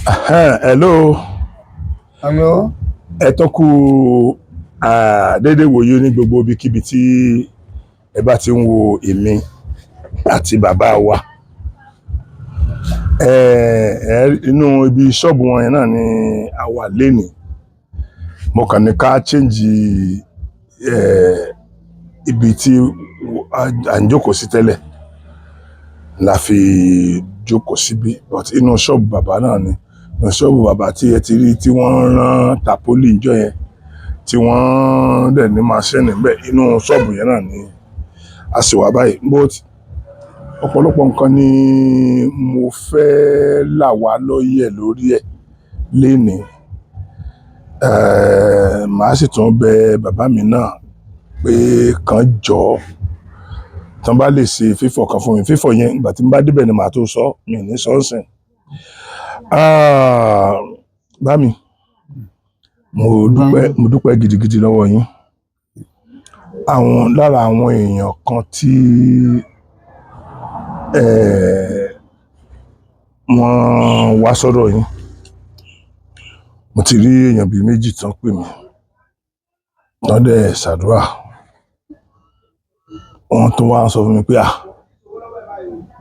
Hello. Hello. Ẹ tó kú déédéé wòye ní gbogbo ibikíbi tí ẹ bá ti ń wo èmi àti bàbá wa. Ẹ inú ibi ṣọ́ọ̀bù wọn yẹn náà ni a wà lénìí. Mo kàn ní ká change ibi tí à ń jókòó sí tẹ́lẹ̀ la fi jókòó síbí, but inú ṣọ́ọ̀bù bàbá náà ni, inú ṣọ́ọ̀bù bàbá tí ẹ ti rí tí wọ́n rán tarpaulin níjọ́ yẹn, tí wọ́n dẹ̀ ní machine níbẹ̀. Inú ṣọ́ọ̀bù yẹn náà ni a sì wà báyìí, but ọ̀pọ̀lọpọ̀ nǹkan ni mo fẹ́ là wá lóye lórí ẹ̀ lénìí. Màá sì tún bẹ bàbá mi náà pé kàn jọ̀ọ́, tán bá lè ṣe fífọ̀ kan fún mi. Fífọ̀ yẹn, ìgbà tí n bá débẹ̀ ni màá tó sọ, mi ò ní sọ ọ́ sìn. Ah, bá mi, mo dúpẹ́, mo dúpẹ́ gidigidi lọ́wọ́ yín. Àwọn lára àwọn èèyàn kan tí wọ́n wá sọ́dọ̀ yín, mo ti rí èèyàn bíi méjì tán pè mí, tán dẹ̀ ṣàdúrà. Wọ́n tún wá sọ fún mi pé, "Ah,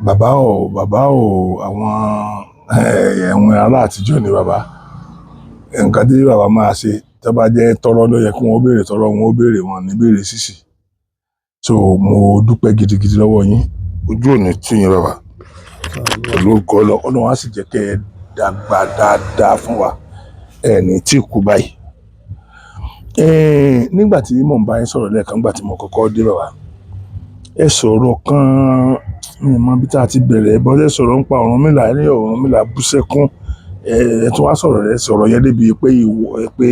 bàbá o, bàbá o, àwọn ẹ̀wọ̀n ará àtijọ́ ni bàbá. Nǹkan tí bàbá máa ṣe, tó bá jẹ́ tọrọ ló yẹ kí wọ́n béèrè tọrọ, wọn ó béèrè, wọn ò ní béèrè sísì." So mo dúpẹ́ gidigidi lọ́wọ́ yín. Ojú ò ní tì yín, bàbá. Pẹ̀lú ògo Ọlọ́run, Ọlọ́run á sì jẹ́ kẹ́ ẹ dàgbà dáadáa fún wa. Ẹ ní tí kú báyìí. Nígbà tí mò ń bá yín sọ̀rọ̀ lẹ́ẹ̀kan, nígbà tí mo kọ́kọ́ dé, bàbá, ẹ sọ̀rọ̀ kan, mi ò mọ ibi tí a ti bẹ̀rẹ̀, bọ́ ẹ sọ̀rọ̀ nípa Ọ̀rúnmìlà, ẹ ní Ọ̀rúnmìlà bú sẹ́kún. Ẹ tún wá sọ̀rọ̀, ẹ sọ̀rọ̀ yẹn débi pé ìwọ ẹ pé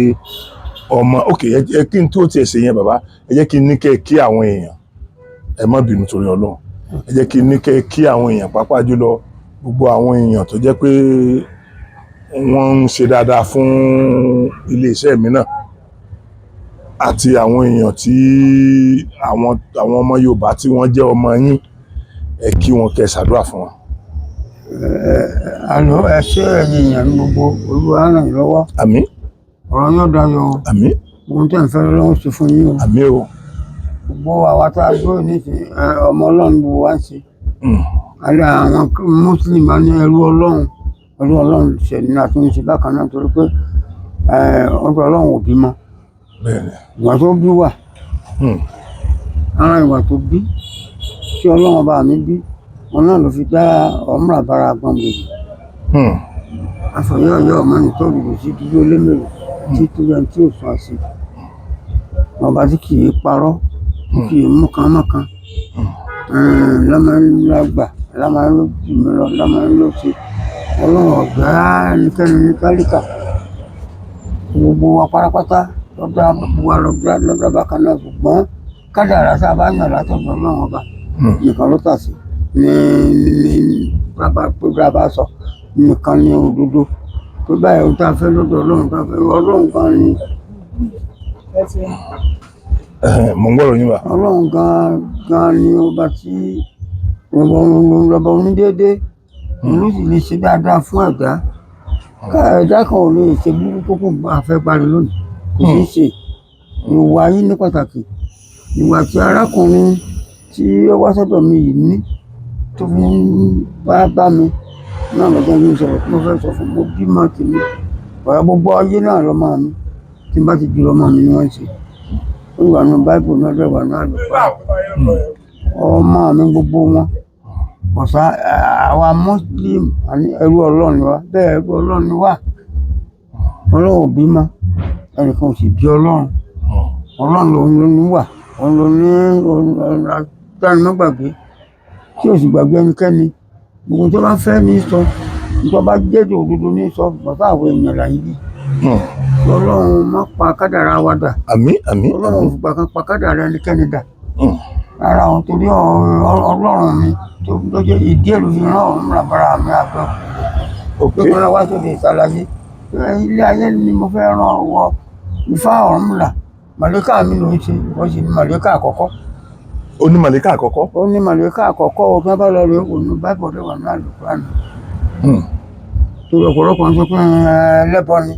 ọmọ. Ok, ẹ kí n tó tiẹ̀ ṣe yẹn, bàbá, ẹ jẹ́ kí n ní kẹ́ ẹ kí àwọn èèyàn. Ẹ má bínú torí Ọlọ́run. Ẹ jẹ́ kí n ní kẹ́ ẹ kí àwọn èèyàn, pàápàá jùlọ gbogbo àwọn èèyàn tó jẹ́ pé wọ́n ń ṣe dáadáa fún ilé-iṣẹ́ mi náà, àti àwọn èèyàn tí àwọn ọmọ Yorùbá tí wọ́n jẹ́ ọmọ yín. Ẹ kí wọn, kẹ́ ẹ ṣàdúrà fún wọn. Àlọ́, ẹ ṣé ẹ̀yin èèyàn ní gbogbo. Olúwa á ràn yín lọ́wọ́. Àmín. Ọ̀rọ̀ yóò dayọ̀ o. Àmín. Ohun tẹ́ ń fẹ́ lọ́wọ́ ṣe fún yín o. Àmín o. Gbogbo àwa tá a dúró nísìnyí, ọmọ Ọlọ́run gbogbo wa ń ṣe. Alẹ́ àwọn Muslim á ní ẹrú Ọlọ́run, ẹrú Ọlọ́run ṣẹ̀ ní àtúnṣe bákan náà, torí pé ọ̀dọ̀ Ọlọ́run ò bímọ. Ìwà tó bí wà. Ara ìwà tó bí tí Ọlọ́run bá mi bí wọn náà ló fi dá ọmọ àbára gbọ́n gbèrè. Afọyọ́yọ́ ọmọ ní tó lùlù sí dúró lémèrè tí tó yẹn tí ò sún àṣì. Ọba tí kì í parọ́, tí kì í mú kan mọ́kan. Lọ́mọ ló gbà, lọ́mọ ló jù mí lọ, lọ́mọ ló ṣe. Ọlọ́run ọ̀gá ẹnikẹ́ni ní tálíkà. Gbogbo wa pátápátá lọ́dọ̀ gbogbo wa lọ́dọ̀ bákan náà, ṣùgbọ́n kádàrá tá a bá yàn látọ̀dọ̀ Ọlọ́run ọba nìkan ló tà sí ní bàbá pé bàbá sọ nìkan ní òdodo tó báyìí. Ohun tá a fẹ́ lọ́dọ̀ Ọlọ́run, tá a fẹ́ Ọlọ́run gan ni. Mo ń gbọ́dọ̀ yín bá. Ọlọ́run gan gan ni ọba tí ọba onídéédé, òun ló sì lè ṣe dáadáa fún ẹ̀dá. Ká ẹ̀dá kan ò lè ṣe burúkú kó àfẹ́ parí lónìí, kò ṣeé ṣe. Ìwà yìí ní pàtàkì. Ìwà tí arákùnrin tí ó wá sọ́dọ̀ mi yìí ní tó fi ń bá mi náà lọ́jọ́ ní sọ̀rọ̀ tí mo fẹ́ sọ fún mo bímọ tèmi. Ọ̀rọ̀ gbogbo ayé náà lọ́mọ mi, tí n bá ti ju lọ́mọ mi ni wọ́n ń ṣe. Ó wà nínú Báíbù náà, dẹ̀ wà nínú àlùfáà. Ọmọ mi gbogbo wọn ọ̀sá. Àwa Muslim àní ẹrú Ọlọ́run ni wá. Bẹ́ẹ̀, ẹrú Ọlọ́run ni wá. Ọlọ́run ò bímọ, ẹnìkan ò sì bí Ọlọ́run. Ọlọ́run lòun ló ní wà, òun ló ní dánimọ̀ gbàgbé tí ò sì gbàgbé ẹnikẹ́ni. Gbogbo tó bá fẹ́ ní sọ, tó bá jẹ́jọ́ òdodo ní sọ, bàtà àwọn èèyàn là ń yí. Ọlọ́run má pa kádàrá wa dà. Àmín, àmín. Ọlọ́run ò fìgbà kan pa kádàrá ẹnikẹ́ni dà rárá o, torí Ọlọ́run mi tó jẹ́ ìdí èrò fi rán òun làbára mi àgbẹ̀ pé kọ́lá wá sóde ìsàlàyé ilé ayé ni mo fẹ́ ràn wọ Ifá Ọ̀rúnmìlà. Màlẹ́kà mi ló ń ṣe, wọ́n sì ní màlẹ́kà àkọ́kọ́. Ó ní màlẹ́kà àkọ́kọ́. Ó ní màlẹ́kà àkọ́kọ́ o. Bá lọ rè wò ní Báìbù, ọ̀dọ̀ wà ní àlùkùránì. Torí ọ̀pọ̀lọpọ̀ ń sọ pé ẹlẹ́bọ ni,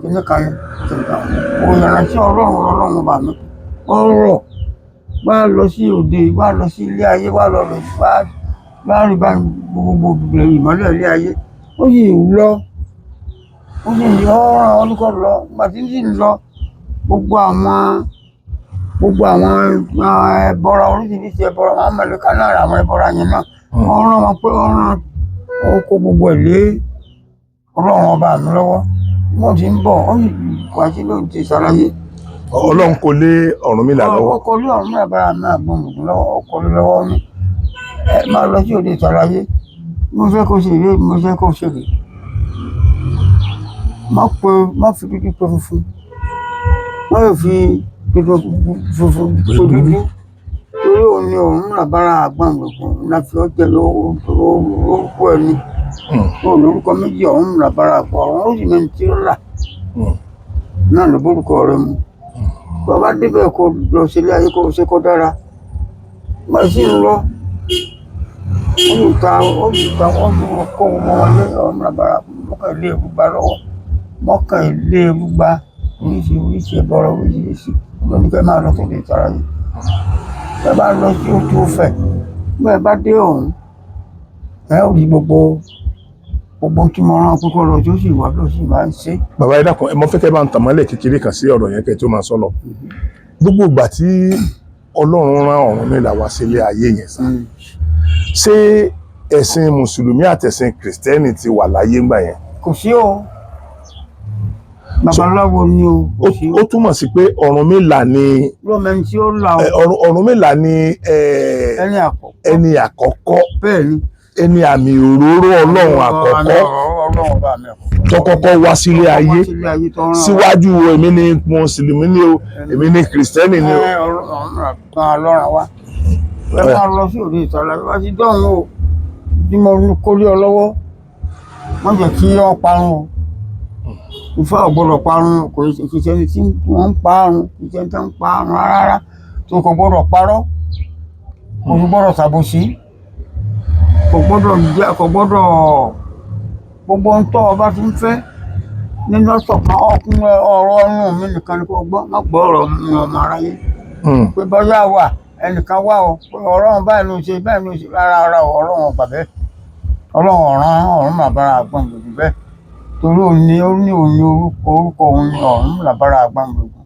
kíní kan ni, kíní kan. Òyìnbó Ọlọ́run, Ọlọ́run bà mí ọ̀rọ̀ wá lọ sí òde, wá lọ sí ilé ayé, wá lọ rẹ̀, wá wá rí bá gbogbo ìmọ́lẹ̀ ilé ayé. Ó sì lọ, ó sì yọ ọ́ràn olùkọ́ lọ. Ìgbà tí ń sì ń lọ, gbogbo àwọn ẹbọra, oríṣiríṣi ẹbọra, àwọn mọ̀lẹ́kà náà, àwọn ẹbọra yẹn náà, wọ́n rán wọn pé wọ́n rán, ó kó gbogbo ẹ̀ lé Ọlọ́run ọba mi lọ́wọ́. Wọ́n ti ń bọ̀, ó sì wá sí lóun ti ṣàlàyé. Ọlọ́run kò lé Ọ̀rúnmìlà lọ́wọ́. Ọkọ̀ lé Ọ̀rúnmìlà bára mi àgbọ̀ngbọ̀n lọ́wọ́, ọkọ̀ lé lọ́wọ́ ní ẹ máa lọ sí òde ìsàlàyé. Mo fẹ́ kó ṣe ìwé, mo fẹ́ kó ṣe rè, má pe, má fi dúdú pe funfun, má yóò fi dúdú funfun pe dúdú, torí òun ni Ọ̀rúnmìlà bára àgbọ̀ngbọ̀n la fi ọ́ jẹ lórúkọ ẹni. Ó lórúkọ méjì, Ọ̀rúnmìlà bára àgbọ̀n ọ̀run, ó sì mẹ́ni tí ó là náà ló bórúkọ rẹ mu. Bó bá débẹ̀, kó lọ sílé ayé, kó ṣe kó dára. Má sì ń lọ, ó sì ta, ó sì ta, ó sì kó wọn wọlé. Ọ̀rúnmìlà bára 221 lọ́wọ́, 221, oríṣiríṣi ẹbọra, oríṣiríṣi lóní kẹ́ máa lọ sóde ìtara yìí. Ẹ bá lọ sí ojú Ifẹ̀, bí ẹ bá dé ọ̀hún, ẹ ó rí gbogbo gbogbo tí mo rán kókó lọ, tí ó sì wá lọ sí máa ń ṣe. Bàbá, ẹ dákun, ẹ mọ fẹ́ kẹ́ bá ń tàn mọ́lẹ̀ kékeré kan sí ọ̀rọ̀ yẹn kẹ́ tó máa sọ lọ. Gbogbo ìgbà tí Ọlọ́run rán Ọ̀rúnmìlà wá sílé ayé yẹn sá, ṣé ẹ̀sìn mùsùlùmí àtẹ̀sìn kìrìsìtẹ́nì ti wà láyé ńgbà yẹn? Kò sí o, babaláwo ni o, kò sí. Ó túmọ̀ sí pé Ọ̀rúnmìlà ni lọ́mọ ẹni tí ó là o. Ọ̀rúnmìlà ni ẹni àkọ́kọ́. Ẹni àkọ́kọ́. Bẹ́ẹ̀ ni. Ẹni àmì òróró Ọlọ́run àkọ́kọ́ Ọlọ́run ọba mi àkọ́kọ́ tó kọ́kọ́ wá sílé ayé wá sílé ayé tó rán wa. síwájú èmi ni mùsùlùmí ni o, èmi ni kìrìsìtẹ́nì ni o. Ẹ, Ọ̀rúnmìlà gan lọ́ràn wa. Ẹ máa lọ sí òde ìtọ́lá wá sí dọ́hùn o, tí mo kó lé ọ lọ́wọ́, wọ́n jẹ́ kí wọ́n parun o. Ifá ò gbọ́dọ̀ parun. Kò kì í ṣe ẹni tí wọ́n ń parun, kì í ṣe ẹni tí wọ́n ń parun rárá, tó kò gbọ́dọ̀ parọ́, kò sì gbọ́dọ̀ ṣàbòsí, kò gbọ́dọ̀ jẹ́, kò gbọ́dọ̀ gbogbo ohun tó ọba ti ń fẹ́ nínú ọ̀sọ̀ kan ọkùnrin. Ọ̀rọ̀ ọ̀run mi nìkan ni kò gbọ́, má gbọ́ ọ̀rọ̀ mi ọmọ aráyé pé bọ́yá wà ẹnìkan wà o, pé ọlọ́run báyìí ló ṣe, báyìí ló ṣe. Rárá rárá o, Ọlọ́run ọgbà bẹ́ẹ̀. Ọlọ́run ọ̀ràn ọ̀run màbára àgbọn gbòdì bẹ́ẹ̀, torí òun ni ó ní, òun ní orúkọ òun ní ọ̀run làbára àgbọn gbòdì.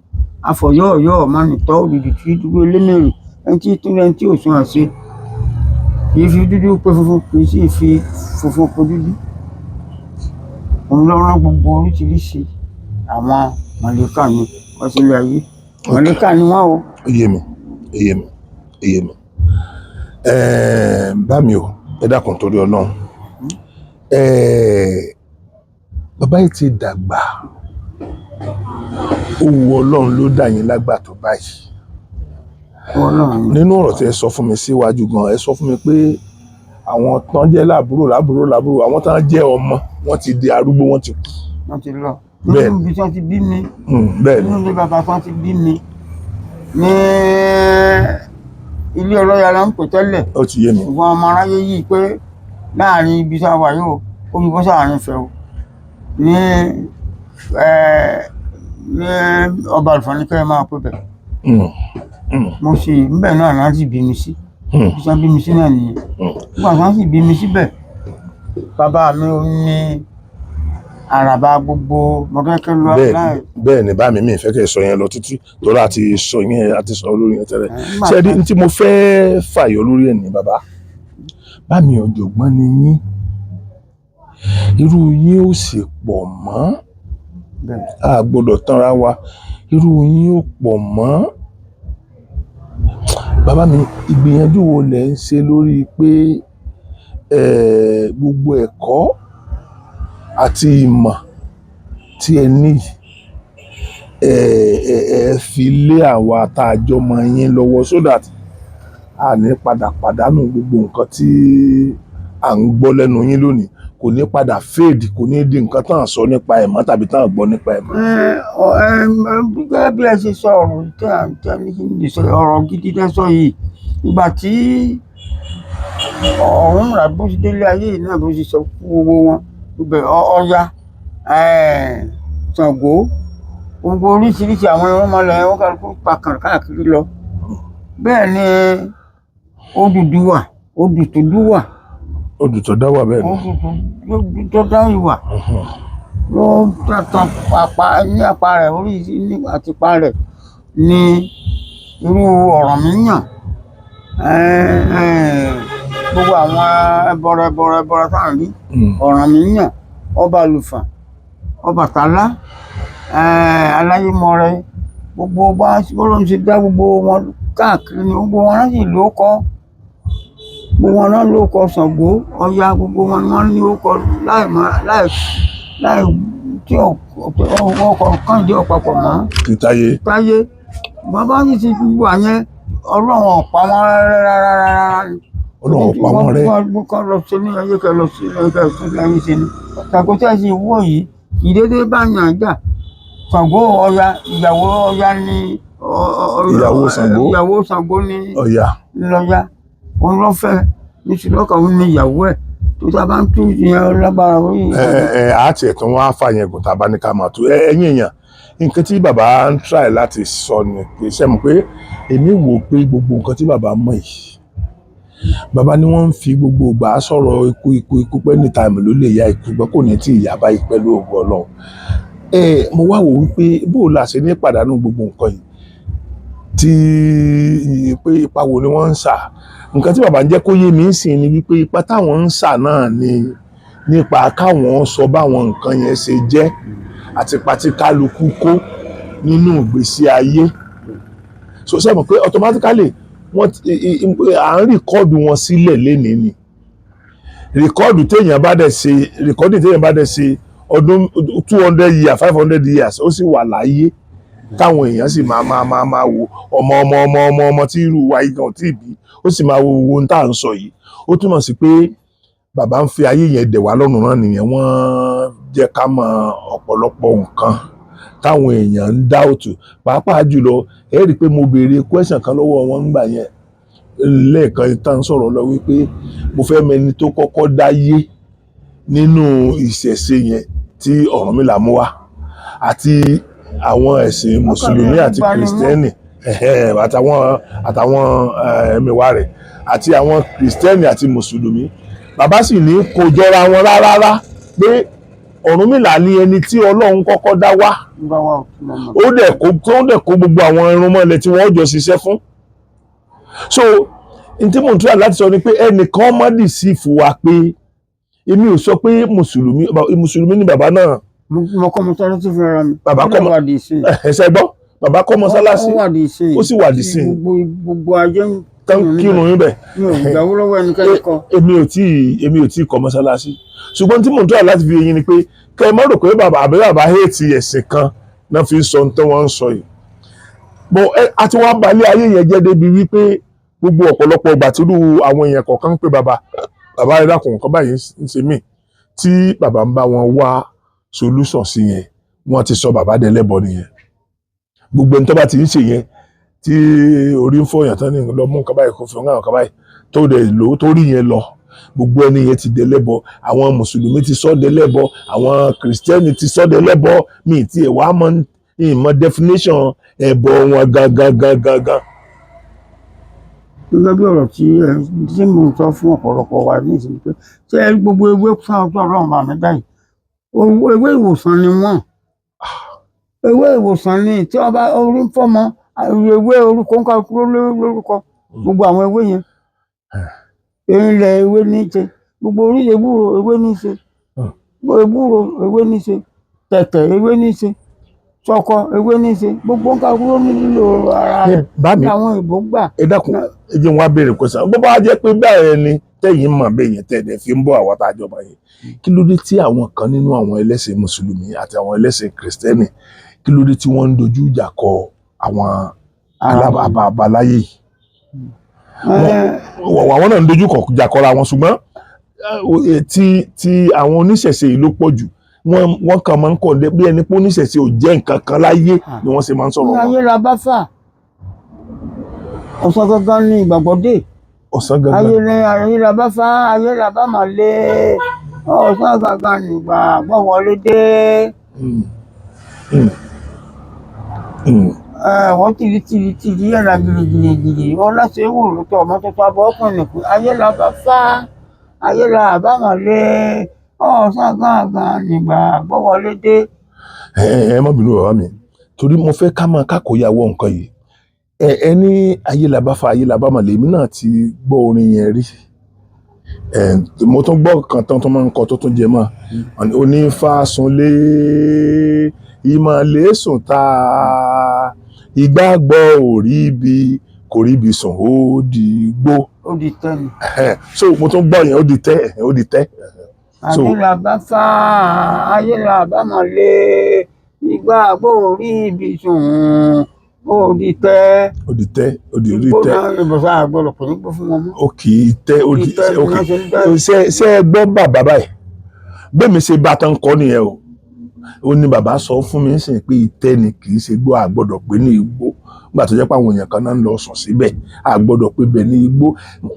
Afọ̀yọ́ ọ̀yọ́ ọ̀ma nìtọ́ òdìdí tí dúró elémèrè, ẹni tí tún ẹni tí ò sún àṣe, kì í fi dúdú pé funfun, kì í sì fi funfun pé dúdú. Òun ló rán gbogbo oríṣiríṣi àwọn màlẹ́kà ni wọ́n sílé ayé. Màlẹ́kà ni wọ́n o. Ó yé mi, ó yé mi, ó yé mi. Bá mi o, ẹ dákun torí Ọlọ́run. Bàbá yìí ti dàgbà, ó wu Ọlọ́run ló dà yín lágbà tó báyìí. Ọlọ́run ni. Nínú ọ̀rọ̀ tí ẹ sọ fún mi síwájú gan, ẹ sọ fún mi pé àwọn tán jẹ́ láàbúrò láàbúrò láàbúrò, àwọn tán jẹ́ ọmọ, wọ́n ti di arúgbó, wọ́n ti kú. Wọ́n ti lọ. Bẹ́ẹ̀. Nínú ibi tí wọ́n ti bí mi, Bẹ́ẹ̀ ni. nínú ilé bàbá tí wọ́n ti bí mi ní ilé ọlọ́yà la ń pè tẹ́lẹ̀. Ó ti yé mi. Ṣùgbọ́n ọmọ aráyé yìí pé láàrin ibi tí a wà yóò, ó yí bọ́ sáàrin Ifẹ̀ o, ní ọba àlùfáà kẹ́ ẹ máa pè bẹ̀. Mo sì ńbẹ̀ náà láti bí mi sí. Ibi tí wọ́n bí mi sí náà nìyẹn. Nígbà tí wọ́n sì bí mi síbẹ̀, bàbá mi ò ní àràbà gbogbo Mọdákẹ́kẹ́ lọ Bẹ́ẹ̀. láì. Bẹ́ẹ̀ ni bá mi, mi fẹ́ kẹ́ ẹ sọ yẹn lọ títí, torí àti sọ yẹn, àti sọ lórí yẹn tẹ́lẹ̀. Nígbà Ṣé ẹ rí tí mo fẹ́ fàyọ lórí ẹ̀ ní bàbá bá mi, ọ̀jọ̀gbọ́n ni yín, irú yín ò sì pọ̀ mọ́. Bẹ́ẹ̀. A gbọ́dọ̀ tanra wa, irú yín ò pọ̀ mọ́. Bàbá mi, ìgbìyànjú wo lẹ̀ ń ṣe lórí pé gbogbo ẹ̀kọ́ àti ìmọ̀ tí ẹ ní yìí, ẹ fi lé àwa tá a jọ mọ yín lọ́wọ́, so that a ní padà pàdánù gbogbo nǹkan tí à ń gbọ́ lẹ́nu yín lónìí, kò ní padà fade, kò ní di nǹkan tán à sọ nípa ẹ̀ mọ́ tàbí tán à gbọ́ nípa ẹ̀ mọ́? Ẹ, ọ, ẹ, ẹ, gẹ́gẹ́ bí ẹ ṣe sọ ọ̀rọ̀ tí à ń tẹ́ ní kí n lè sọ ọ̀rọ̀ gidi tẹ́ sọ yìí, ìgbà tí Ọ̀rúnmìlà bó ṣe délé ayé yìí náà, bó ṣe sọ fún gbogbo wọn Ibẹ̀ Ọya, Ṣàngó, gbogbo oríṣiríṣi àwọn irúnmọlẹ̀ wọn kálukú pakàn káàkiri lọ. Bẹ́ẹ̀ ni Odùduwà, Odùtòdúwà. Odù tó dá wà, bẹ́ẹ̀ ni. Odù tó dá ìwà ló tán apá ní apá rẹ̀ orí ní àtìpá rẹ̀ ní irú Ọ̀rànmíyàn, gbogbo àwọn ẹbọrọ ẹbọrọ ẹbọrọ tá à ń rí. Ọ̀rànmíyàn, Ọbalùfà, Ọbàtálá, Aláyémọrẹ, gbogbo bá bọ́lọ́run ṣe dá gbogbo wọn káàkiri ni gbogbo wọn náà sì ló kọ́, gbogbo wọn náà ló kọ Ṣàngó, Ọya, gbogbo wọn ni wọ́n ní ó kọ láì mọ láì láì tí ọkọ̀ kànjẹ́ ọ̀pápọ̀ mọ́. Ti táyé. Táyé bàbá yìí ti wà yẹn, Ọlọ́run ọ̀pá wọn rárá rárá rárá ni. Ọlọ́run ọ̀pá wọn rẹ́. Wọ́n kọ́ lọ sí ní ayé kẹ lọ sí ayé kẹ sí ayé ṣe ni. Ṣàngó tí a sì wọ̀ yìí kì í dédé bá yàn jà. Ṣàngó Ọya, ìyàwó Ọya ni Ìyàwó Ṣàngó. Ìyàwó Ṣàngó ni. Ọya. Lọ́ya òun ló fẹ́ níṣìlọ́kà, òun ni ìyàwó ẹ̀ tó sábà ń tú ìyẹn lágbára orí. Ẹ ẹ àti ẹ̀tún wọn á fà yẹn gùn tá a bá ní ká máa tú. Ẹ̀yin èèyàn, nǹkan tí bàbá ń try láti sọ ni pé, ṣe mọ̀ pé èmi wò pé gbogbo nǹkan tí bàbá mọ̀ yìí, bàbá ni wọ́n ń fi gbogbo ìgbà sọ̀rọ̀ ikú ikú ikú pé ní time ló lè ya ikú, gbọ́ kò ní tí ìyá báyìí pẹ̀lú ògùn Ọlọ́run. Ẹ mo wá wò wípé bó o la ṣe ní pàdánù gbogbo nǹkan yìí, tí pé ipa wo ni wọ́n ń sà. Nǹkan tí bàbá ń jẹ́ kó yé mi ń sìn ni wípé ipa táwọn ń sà náà ni nípa káwọn sọ báwọn nǹkan yẹn ṣe jẹ́ àti ipa tí kálukú kó nínú ìgbésí ayé. So ṣe mọ̀ pé automatically wọ́n à ń record wọn sílẹ̀ lénìí ni. Record téèyàn bá dẹ̀ ṣe, record téèyàn bá dẹ̀ ṣe ọdún 200 years, 500 years, ó sì wà láyé táwọn èèyàn sì máa wo ọmọ ọmọ ọmọ ọmọ ọmọ tí irú wa yìí gan ò tí ì bí, ó sì máa wo ohun tá à ń sọ yìí. Ó túmọ̀ sí pé bàbá ń fi ayé yẹn dẹ̀ wá lọ́rùn náà nìyẹn. Wọ́n jẹ́ ká mọ ọ̀pọ̀lọpọ̀ nǹkan táwọn èèyàn ń dá òtù, pàápàá jùlọ ẹ rí i pé mo béèrè question kan lọ́wọ́ wọn ńgbà yẹn lẹ́ẹ̀kan tá ń sọ̀rọ̀ lọ wípé mo fẹ́ mẹni tó kọ́kọ́ dáyé nínú ìṣẹ̀ṣe yẹn tí Ọ̀rúnmìlà mú wá àti àwọn ẹ̀sìn mùsùlùmí àti kìrìsìtẹ́nì, ẹ̀hẹ́n, àtàwọn ẹ̀mẹ̀wá rẹ̀ àti àwọn kìrìsìtẹ́nì àti mùsùlùmí. Bàbá sì ní kò jọra wọn rárá, pé Ọ̀rúnmìlà ni ẹni tí Ọlọ́run kọ́kọ́ dá wá. Nígbà wà ó tí mo mọ̀. Ó dẹ̀ kó gbogbo àwọn irúnmọlẹ̀ tí wọ́n jọ ṣiṣẹ́ fún. So n tí mò ń tura láti sọ ni pé ẹnìkan má dì sí fún wa pé èmi ò sọ pé mùsùlùmí, mùsùlùmí ni bàbá náà. Mo kọ́ mọ́sálásí fúnra mi. Bàbá kọ́ Ó wà dì sí. Ẹsẹ̀ gbọ́, bàbá kọ́ mọ́sálásí. Ó wà dì sí. Ó sì wà dì sí. Gbogbo gbogbo ayé ń Tán kírun níbẹ̀. Mi ò gbàwó lọ́wọ́ ẹnikẹ́ni kọ́. Èmi ò tí ì kọ́ mọ́sálásí, ṣùgbọ́n tí mò ń tura láti fi eyín ni pé kẹ́ ẹ má rò pé bàbá àbí bàbá hate ẹ̀sìn kan náà fi ń sọ ohun tí wọ́n ń sọ yìí bọ́ ẹ. A ti wá balẹ̀ ayé yẹn jẹ́ débi wípé gbogbo ọ̀pọ̀lọpọ̀ ìgbà tí irú àwọn èèyàn kọ̀ọ̀kan ń pè bàbá, bàbá ẹ dákun, nǹkan báyìí ń ṣe mí, tí bàbá ń bá wọn wá solution sí yẹn, wọ́n ti sọ bàbá dẹlẹ́bọ nìyẹn. Gbogbo ẹni tó bá ti ń ṣe yẹn, tí orí ń fọyàn tán ní lọ mú nǹkan báyìí, kó fi nǹkan báyìí tó dẹ̀ lò ó tó rí yẹn lọ, gbogbo ẹni yẹn ti dẹlẹ́bọ. Àwọn mùsùlùmí ti sọ dẹlẹ́bọ, àwọn kìrìsìtẹ́nì ti sọ dẹlẹ́bọ. Mi ì tiẹ̀ wá mọ ìmọ̀ definition ẹbọ wọn gangan gangan gan. Gẹ́gẹ́ bí ọ̀rọ̀ tí ẹ tí mò ń sọ fún ọ̀pọ̀lọpọ̀ wa ní ìsinmi pé ṣé ẹ rí gbogbo ewé fún ọjọ́ Ọlọ́run bá mi dá yìí, ewé ìwòsàn ni wọ́n. Ewé ìwòsàn ni tí wọ́n bá orí ń fọ́mọ, ewé orúkọ ń kálukú lórúkọ gbogbo àwọn ewé yẹn. Ilẹ̀ ewé ní í ṣe gbogbo orí ewúro, ewé ní í ṣe ewúro, ewé ní í ṣe tẹ̀tẹ̀, ewé ní í ṣe ṣọkọ, ewé ní í ṣe gbogbo ń kálukú ló nílò ara rẹ̀. Bá mi Àwọn ìbò gbà. Ẹ dákun, ẹ jẹ́ wọn á béèrè question. Bó bá jẹ́ pé bẹ́ẹ̀ ni tẹ̀yin mọ̀ bẹ́ẹ̀ yẹn, tẹ̀lé fi ń bọ̀ àwọn tá a jọba yẹn, kí ló dé tí àwọn kan nínú àwọn ẹlẹ́sìn mùsùlùmí àti àwọn ẹlẹ́sìn kìrìsìtẹ́nì, kí ló dé tí wọ́n ń dojú ìjà kọ àwọn àbáláyé yìí? Àwọn náà ń dojú ìjà kọra wọn, ṣùgbọ́n tí àwọn oníṣẹ̀ṣe yìí ló pọ̀ jù. Wọ́n kàn máa ń kọ̀ bí ẹni pé oníṣẹ̀ṣe ò jẹ́ nǹkan kan láyé ni wọ́n ṣe máa ń sọ̀rọ̀ Ní wọn. ayé la bá fà, ọ̀sán gangan ni ìgbàgbọ́ dé. Ọ̀sán gangan. Ayé ni ayé la bá fà, ayé la bá máa lé. Ọ̀sán gangan nígbà gbọ́wọ́lé dé. Mm. Mm. Mm. Wọ́n tìrì tìrì tìrì yàrá gìrìgìrì wọ́n láti wò lótọ́ ọmọ tuntun abọ́ ọkùnrin nìkú ayé la bá fá ayé la àbámọ̀ lé. Ọ̀sán gangan nígbà gbọ́wọ́lé dé. Ẹ ẹ má bínú bàbá mi, torí mo fẹ́ ká máa kákòóyàwó nǹkan yìí. Ẹ ní ayé la bá fa ayé la bá mọ̀, lèmi náà ti gbọ́ orin yẹn rí. Ẹ mo tún gbọ́ kan tán tó máa ń kọ tó tún jẹ mọ́ onífàsúnlé ìmọ̀lẹ́ sùn ta ìgbàgbọ́ ò rí ibi kò rí ibi sùn ó di gbó. Ó di tẹ́ni. So mo tún gbọ́ yẹn, ó di tẹ́, ó di tẹ́. So- Ayé la bá fá ayé la bá mọ̀ lé ìgbàgbọ́ ò rí ibi sùn ó di tẹ́. Ó di tẹ́, ó di rí Igbó tẹ́. náà ìbọ̀sà àgbọ̀dọ̀ kò ní gbó fún wọn mọ́. Ó kì í tẹ́, ó di Ìtẹ́ ni ok. wọ́n ṣe ń dá. Ṣé ẹ gbọ́ bàbá báyìí? Bẹ́ẹ̀ mi ṣe bá tán kọ́ nìyẹn o. Ó ní bàbá sọ fún mi sìn pé ìtẹ́ ni kì í ṣe gbó, àgbọ́dọ̀ pé ní igbó. Nígbà tó jẹ́ pé àwọn èèyàn kan náà ń lọ sùn síbẹ̀, àgbọ́dọ̀ pé bẹ̀ ní igbó.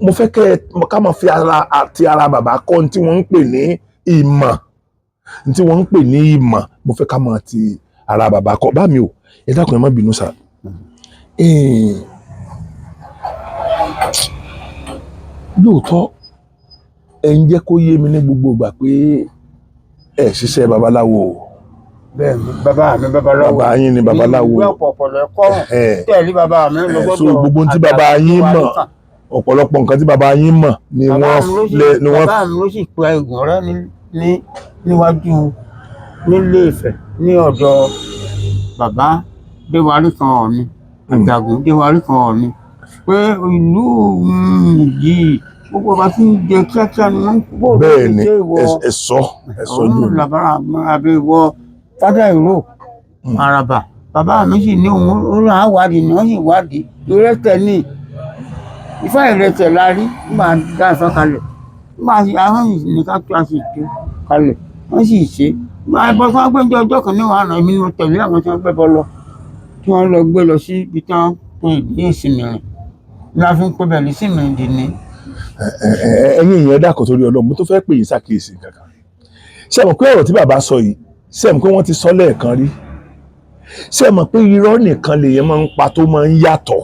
Mo fẹ́ kẹ́ ẹ ká máa fi ara àti ara bàbá kọ́ ní tí wọ́n ń pè ní ìmọ̀, ní tí wọ́n ń pè ní ìmọ̀. Mo fẹ́ ká máa ti ara bàbá kọ́. Bá mi o, ẹ dákun, ẹ má bínú sà. Lóòótọ́ ẹ ń jẹ́ kó yé mi ní gbogbo ìgbà pé ẹ ṣiṣẹ́ babaláwo o. Bẹ́ẹ̀ ni, bàbá mi babaláwo. Bàbá yín ni babaláwo. Ìwé ọ̀pọ̀pọ̀ lẹ́kọ́ tẹ̀lé bàbá mi lọ So gbọ́dọ̀. gbogbo ohun tí bàbá yín mọ̀, ọ̀pọ̀lọpọ̀ nǹkan tí bàbá yín mọ̀ ni wọ́n lẹ ni wọ́n. Bàbá mi ló sì pe eégún rẹ ní níwájú nílé Ifẹ̀ ní ọ̀dọ̀ bàbá Déwálé kan Ọ̀ọ̀ni, Àjàgùn Déwálé kan Ọ̀ọ̀ni, pé ìlú yìí gbogbo ọba tí ń jẹ kíákíá ni wọ́n ń bò Bẹ́ẹ̀ ni. Ṣe ìwọ ẹ sọ, ẹ sọ jù òun mí. làbára àbí ìwọ fádà ìró àràbà. Bàbá mi sì ní òun ó rà á wádìí ni wọ́n sì wádìí ìrẹtẹ̀ ní ifá ìrẹtẹ̀ la rí nígbà dá ifá kalẹ̀, nígbà tí ahọ́n yìí ní ká tó a sì tú kalẹ̀, wọ́n sì ṣe é bọ́ tí wọ́n gbé ní ọjọ́ kan ní wàhálà. Èmi ni mo tẹ̀lé àwọn tí wọ́n gbé bọ́ lọ, tí wọ́n lọ gbé lọ sí ibi tí wọ́n pè ní ìsinmi rìn ní a fi ń pè bẹ́ẹ̀ ní ìsinmi dì ní. Ẹ̀yin èèyàn, dákun torí Ọlọ́run, mo tó fẹ́ pè yín ṣàkíyèsí kankan. Ṣé ẹ mọ̀ pé ọ̀rọ̀ tí bàbá sọ yìí, ṣé ẹ mọ̀ pé wọ́n ti sọ lẹ́ẹ̀kan rí? Ṣé ẹ mọ̀ pé irọ́ nìkan lèèyàn máa ń pa tó máa ń yàtọ̀?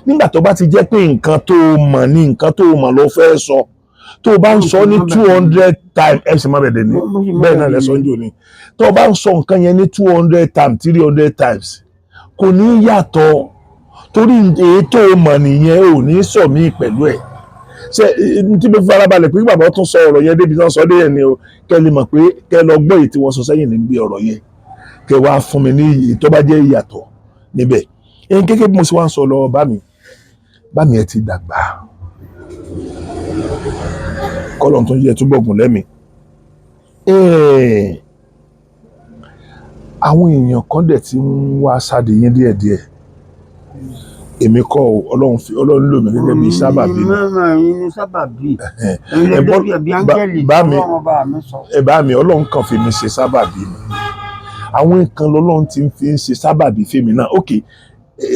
Nígbà tó bá ti jẹ́ pé nǹkan tó mọ̀ ní nǹkan tó mọ̀ ló fẹ́ sọ, tó o bá ń sọ ní 200 times, ẹ sì má bẹ̀rẹ̀ ní bẹ́ẹ̀ náà lẹ́sọ̀ ń jò ní, tó o bá ń sọ nǹkan yẹn ní 200 times, 300 times, kò ní yàtọ̀, torí èyí tó o mọ̀ nìyẹn, ò ní sọ míì pẹ̀lú ẹ̀. Ṣe tí mo fi farabalẹ̀ pé bàbá tún sọ ọ̀rọ̀ yẹn débi tí wọ́n sọ dé yẹn ni o, kẹ́ lè mọ̀ pé kẹ́ lọ gbọ́ èyí tí wọ́n sọ sẹ́yìn níbi ọ̀rọ̀ yẹn, kẹ́ wá fún mi ní èyí tó bá jẹ́ ìyàtọ̀ níbẹ̀. Ẹ̀yin, gẹ́gẹ́ bí mo ṣe wá ń sọ lọ, bá mi bá mi, ẹ ti dàgbà, kọ́lọ̀ tó ń yẹ túbọ̀ gùn lẹ́mìí. Àwọn èèyàn kan dẹ̀ ti ń wá sáde yín díẹ̀díẹ̀. Èmi kọ́ o, Ọlọ́run fi Ọlọ́run lò mí gẹ́gẹ́ bí sábàbí ni. Mẹ́rin yín ní sábàbí. Ẹ̀yin lè débi ẹ̀bí áńgẹ́lì bá mi- Ọlọ́run bá mi sọ. Ẹ bá mi, Ọlọ́run kan fi mi ṣe sábàbí ni. Àwọn nǹkan lọ́lọ́run ti ń fi ń ṣe sábàbí fèmí náà. Ok,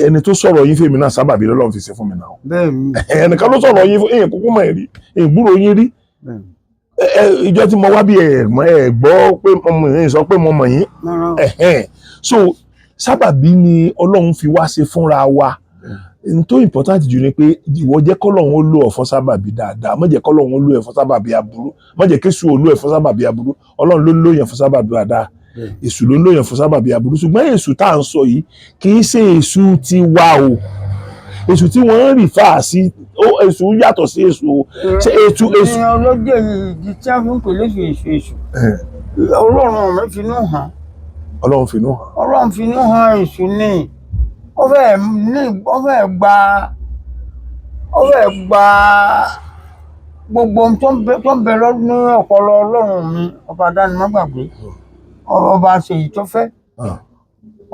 ẹni tó sọ̀rọ̀ yín fèmí náà, sábàbí lọ́lọ́run fi ṣe fún mi náà. Bẹ́ẹ̀ ni. Ẹnìkan ló sọ̀rọ̀ yín fún èèyàn kúkú mọ̀ ẹ̀ rí, èèyàn gbúrò yín rí. Bẹ́ẹ̀ ni. Ẹ ìjọ tí mo wá bí ẹ mọ̀, ẹ gbọ́ pé mo mọ̀ yín, sọ pé mo mọ̀ yín. Rárá. Ẹ̀hẹ́n. So sábàbí ni Ọlọ́run fi wá ṣe fúnra wa. N tó important jù ni pé ìwọ jẹ́ kọ́lọ́run ó lò ọ́ fún sábàbí dáadáa, má jẹ́ kọ́lọ́run ó lò ẹ́ fún sábàbí aburú, má jẹ́ kéṣù ó lò ẹ́ fún sábàbí aburú. Ọlọ́run ló lò yẹn fún sábàbí dáadáa, èṣù ló lò yẹn fún sábàbí aburú. Ṣùgbọ́n èṣù tá à ń sọ yìí kì í ṣe èṣù ti wa o. Èṣù tí wọ́n ń refer sí, èṣù yàtọ̀ sí èṣù o. Ṣé èṣù èṣù Ní ọlọ́jọ́ ìdí tí a fi ń pè léṣù èṣù èṣù, Ọlọ́run mi finú hàn. Ọlọ́run finú hàn. Ọlọ́run finú hàn èṣù ni. Ó fẹ́ ní ó fẹ́ gba gbogbo ohun tó ń bẹ ní ọpọlọ Ọlọ́run mi, ọba dánimọ̀gbàgbé, ọba ṣèyí tó fẹ́,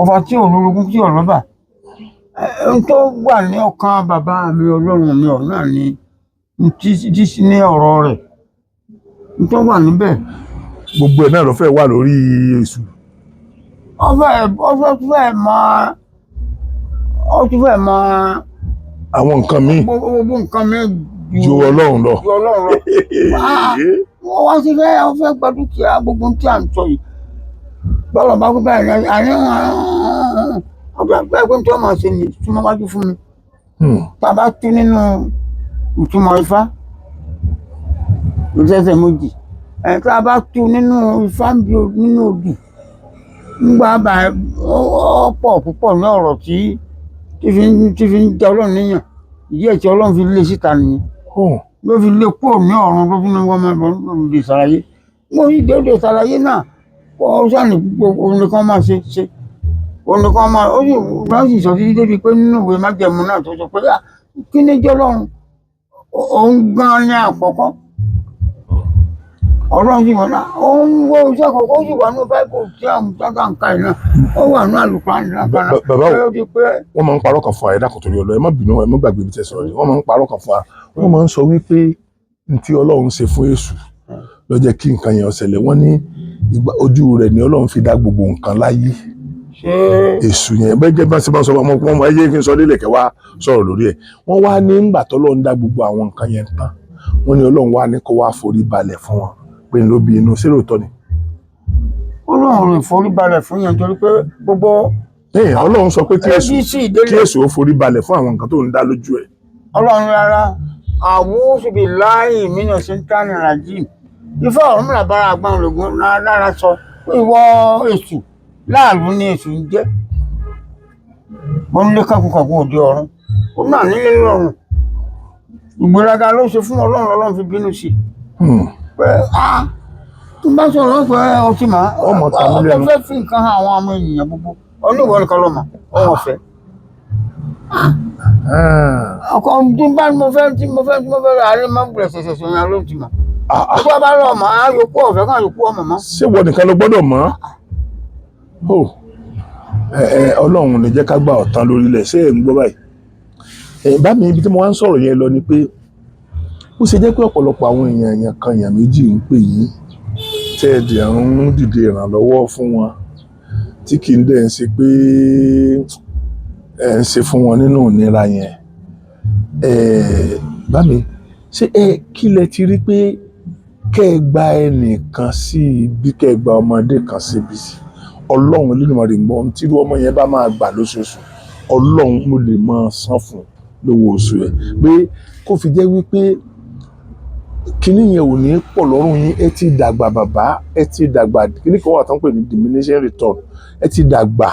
ọba tí ò lórogún, tí ò lọ́bà. Ohun tó wà ní ọkàn bàbá mi Ọlọ́run mi ọ̀hún náà ni tí sí ní ọ̀rọ̀ rẹ̀, ohun tó wà níbẹ̀. Gbogbo ẹ̀ náà ló fẹ́ wà lórí èṣù. Ó fẹ́ máa ó tún fẹ́ máa àwọn nǹkan míì gbogbo nǹkan mi ju Ọlọ́run lọ. Ju Ọlọ́run lọ. Ah! Wọ́n wá sí fẹ́ wọ́n fẹ́ gba dúkìá gbogbo tí à ń sọ yìí. Bọ́lá bá kú báyìí náà àní ọjọ́ ẹgbẹ́ pé tí wọ́n máa ṣe ní súnmọ́ wájú fún mi. Tá a bá tú nínú ìtumọ̀ Ifá ìṣẹ̀ṣẹ̀ méjì. Ẹ̀ tá a bá tú nínú Ifá nínú odù ńgbà bá ó pọ̀ púpọ̀ ní ọ̀rọ̀ tí tí fi ń jẹ Ọlọ́run níyàn. Ìdí ẹ̀ tí Ọlọ́run fi lé síta nìyẹn. Ló fi lé kúrò ní ọ̀run ló fi ní wọ́n máa bọ̀ lòdì ṣàlàyé. Mo sì dé òde ṣàlàyé náà. Ó sàní gbogbo òun nìkan máa ṣe ṣe. Òun nìkan máa ó sì wọ́n sì sọ títí débi pé nínú ìwé májẹ̀mú náà tó sọ pé "Ah, kí ni jẹ́ Ọlọ́run? Òun gan ni àkọ́kọ́. Ọlọ́run sì wọ́n náà. Òun wo iṣẹ́ àkọ́kọ́ ó sì wà ní Báíbù tí àwọn tágà ń ka yìí náà. Ó wà ní Àlùkùránì náà kan náà. Bàbá o, Ó di pé wọ́n máa ń parọ́ kan fún wa. Ẹ dákun torí Ọlọ́run, ẹ má bínú, ẹ má gbàgbé ibi tẹ́ sọ̀rọ̀ yìí. Wọ́n máa ń parọ́ kan fún wa, wọ́n máa ń sọ wípé n tí Ọlọ́run ṣe fún Èṣù ló jẹ́ kí nǹkan yẹn ó ṣẹlẹ̀. Wọ́n ní ìgbà ojú rẹ̀ ni Ọlọ́run fi dá gbogbo nǹkan láyé. Ṣé Èṣù yẹn bẹ́ẹ̀ jẹ́ bá ṣe máa ń sọ ọmọ ọmọ ẹ jẹ́ kí n sọ délẹ̀ kẹ́ wá sọ̀rọ̀ lórí ẹ̀. Wọ́n wá ní ńgbà tọ́lọ́run dá gbogbo àwọn nǹkan yẹn tán, wọ́n ní Ọlọ́run wá ní kó wá forí balẹ̀ fún wọn pé n ló bí inú. Ṣé lóòótọ́ ni? Ọlọ́run rẹ̀ forí balẹ̀ fún yẹn torí pé gbogbo Ẹ̀, Ọlọ́run sọ pé kí Èṣù ABC kí délé Èṣù ó forí balẹ̀ fún àwọn nǹkan tó ń dá lójú ẹ̀. Ọlọ́run rárá, àwùsù bíi láì mínà sítánì rajim. Ifá Ọ̀rúnmìlà bára àgbọn ògùn lára sọ pé ìwọ Èṣù láàlú ni Èṣù ń jẹ́. Ó ń lé kákùnkàkùn òde ọ̀run, ó náà nílé lọ́run. Ìgbéraga ló ṣe fún Ọlọ́run, Ọlọ́run fi bínú sí i pé a tó bá sọ̀rọ̀ pé ọtí mà Ọmọ ta mí lẹ́nu. ọ fẹ́ fi nǹkan hàn àwọn ọmọ ènìyàn gbogbo oníwọ̀ nìkan lọ́mọ ọmọ ọ̀fẹ́. Ọkọ tí bá mo fẹ́ tí mo fẹ́ tí mo fẹ́ rà á lè má gbọ́dọ̀ ṣẹ̀ṣẹ̀ sọ yẹn ló ti mọ̀. Ah, ah. Tó bá lọ mọ̀ á yòókù ọ̀fẹ́ kan yòókù ọmọ mọ́. Ṣé wọ nìkan ló gbọ́dọ̀ mọ̀ ó? Ẹ ẹ, Ọlọ́run ní jẹ́ ká gbà ọ̀tán lórílẹ̀. Ṣé ẹ̀ ń gbọ́ báyìí? Ẹ bá mi, ibi tí mo wá ń sọ̀rọ̀ yẹn lọ ni pé ó ṣe jẹ́ pé ọ̀pọ̀lọpọ̀ àwọn èèyàn, èèyàn kan, èèyàn méjì ń pè yín tẹ́ ẹ dẹ̀ ń dìde ìrànlọ́wọ́ fún wọn, tí kì í dẹ̀ ń ṣe pé ẹ ń ṣe fún wọn nínú ìnira yẹn. Ẹ bá mi, ṣé ẹ kí lẹ ti rí pé kẹ́ ẹ gba ẹnìkan sí ibi, kẹ́ ẹ gba ọmọdé kan síbi? Ọlọ́run Olódùmarè ń gbọ́, ohun tí irú ọmọ yẹn bá máa gbà lóṣooṣù, Ọlọ́run, mo lè máa san fún lówó oṣù ẹ̀, pé kó fi jẹ́ wípé kíní yẹn ò ní pọ̀ lọ́rùn yín. Ẹ ti dàgbà, bàbá, ẹ ti dàgbà. Kíní kan wà tó ń pè ní diminishing return. Ẹ ti dàgbà.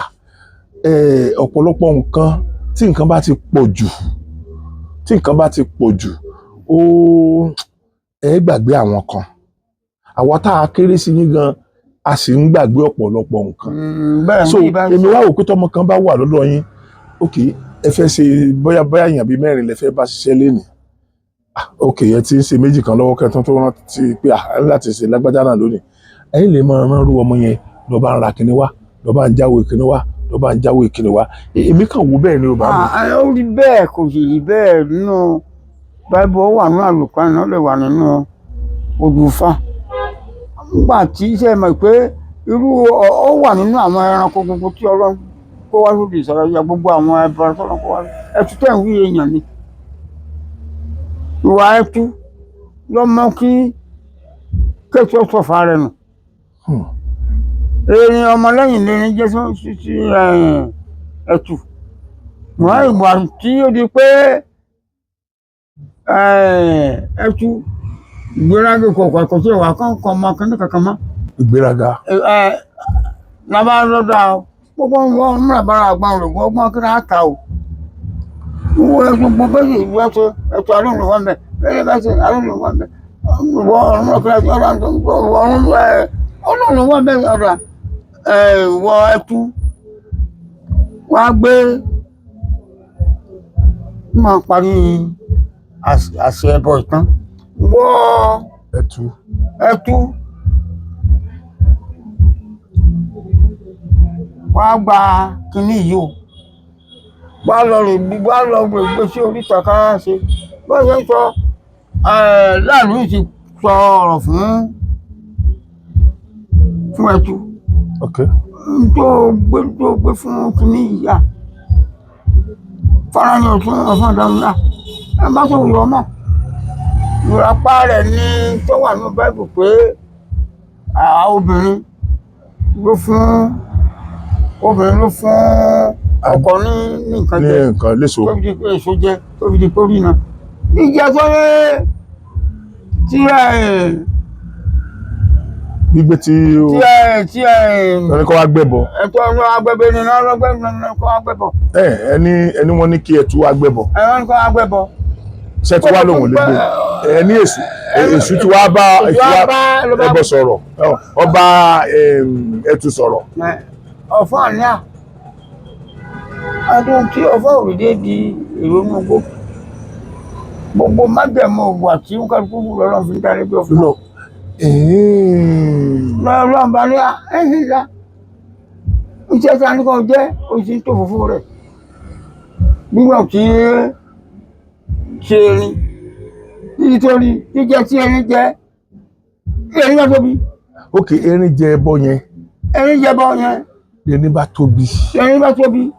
Ẹ ọ̀pọ̀lọpọ̀ nǹkan, tí nǹkan bá ti pọ̀ jù, tí nǹkan bá ti pọ̀ jù, ó ẹ gbàgbé àwọn kan. Àwa tá a kéré sí yín gan, a sì ń gbàgbé ọ̀pọ̀lọpọ̀ nǹkan. Bẹ́ẹ̀ So ní ibà èmi wá wò pé tọmọ kan bá wà lọ́dọ̀ yín, ok, ẹ fẹ́ ṣe bóyá bóyá èèyàn bíi mẹ́rin lẹ fẹ́ bá ṣiṣẹ́ lénìí. Ah, ok, ẹ ti ń ṣe méjì kan lọ́wọ́ kẹ́tọ́ tó rántí pé ah, ẹ ní láti ṣe lágbájá náà lónìí, ẹ̀yin lè máa rán rú ọmọ yẹn lọ bá ń ra kinní wá, lọ bá ń jáwé kinní wá, lọ bá ń jáwé kinní wá. Èmi kàn wò bẹ́ẹ̀ ni o, bá mi. Ah, ó rí bẹ́ẹ̀, kò sì rí bẹ́ẹ̀ nínú Báíbù. Ó wà nínú Àlùkùránì náà, lè wà nínú Odùfá. Nígbà tí iṣẹ́ mọ̀ pé irú ó wà nínú àwọn ẹranko gbogbo tí Ọlọ́run kó wá sódì ìsọ̀rọ̀ gbogbo àwọn ẹbọra tọ́lọ́run kó wá, ẹtú tẹ̀ ń wí èèyàn ni. Ìwà ẹtú ló mú kí kéètù ọ̀sọ̀fà rẹ̀ nù. Erin ọmọlẹ́yìn lẹ́ni jẹ́ sí ẹtù. Wọ́n ìgbà tí ó di pé ẹtù ìgbéraga kọ̀ọ̀kan kò sí ìwà kankan ọmọ akíní kankan mọ́. Ìgbéraga. Lábá lọ́dọ̀ gbogbo wọn múra bára àgbọn rẹ̀ gbọ́n kí náà ta o. Wọ́n gbogbo bẹ́ẹ̀ sì wọ́n ṣe ẹ̀tọ́ alóhùn wọn bẹ̀ bẹ́ẹ̀ bá ṣe alóhùn wọn bẹ̀ wọ́n ọ̀run ọ̀kẹ́rẹ́ ọ̀run ọlọ́run wọn bẹ̀ ọ̀rọ̀ wọ ẹtú wọ́n á gbé máa parí àṣẹ ẹbọ ìtàn wọ́n Ẹtù. Ẹtú wọ́n á gba kinní yìí o, wọ́n á lọ rè wọ́n á lọ rè gbé sí oríta ká ṣe bó ṣe ń sọ láàrin yìí ti sọ ọ̀rọ̀ fún ẹtú tó gbé fún kinní yìí à fara ni òtún ọ̀fọ̀n ìdáhùn náà ẹ bá tó wù ọmọ. Ìrapá rẹ̀ ní tó wà ní báìbù pé obìnrin ló fún obìnrin ló fún ọkọ ní nǹkan Ní jẹ nǹkan léso. tó fi di pé èso jẹ, tó fi di pé ó rí iná. Níjẹ tó ní tí ẹ Gbígbé tí ó tí ẹ tí ẹ ẹni kọ́ wá gbẹ́bọ. Ẹ̀tọ́ ọ̀nà agbẹ́bẹ́ ni náà lọ́gbẹ́ ní kọ́ agbẹ́bọ̀. Ẹ ẹni ẹni wọ́n ní kí ẹ tú wá gbẹ́bọ. Ẹ̀rọ ní kọ́ agbẹ́bọ̀. Ṣé tí wá lòun ò lè gbé ẹni èṣù èṣù tí wàá bá Èṣù èṣù wá wá bá ló bá ẹbọ sọ̀rọ̀, ọba ẹtù sọ̀rọ̀. Ọ̀fọ́n àníà adùn tí ọ̀fọ́n òrìdé di ìrònú gbó gbogbo májẹ̀mú ògùn àti nkálukú lọ́lọ́run fi ń darí bí ọ̀fọ́n. Lọ Lọ́lọ́run bá ní ẹ̀hìn ńlá iṣẹ́ tí a ní kàn jẹ́ oṣù tó fòfó rẹ̀ nígbà tí ṣe erin nítorí jíjẹ tí erin jẹ, erin bá tóbi. Ok, erin jẹ ẹbọ yẹn. Erin jẹ bọ́ yẹn. Erin bá tóbi. Erin bá tóbi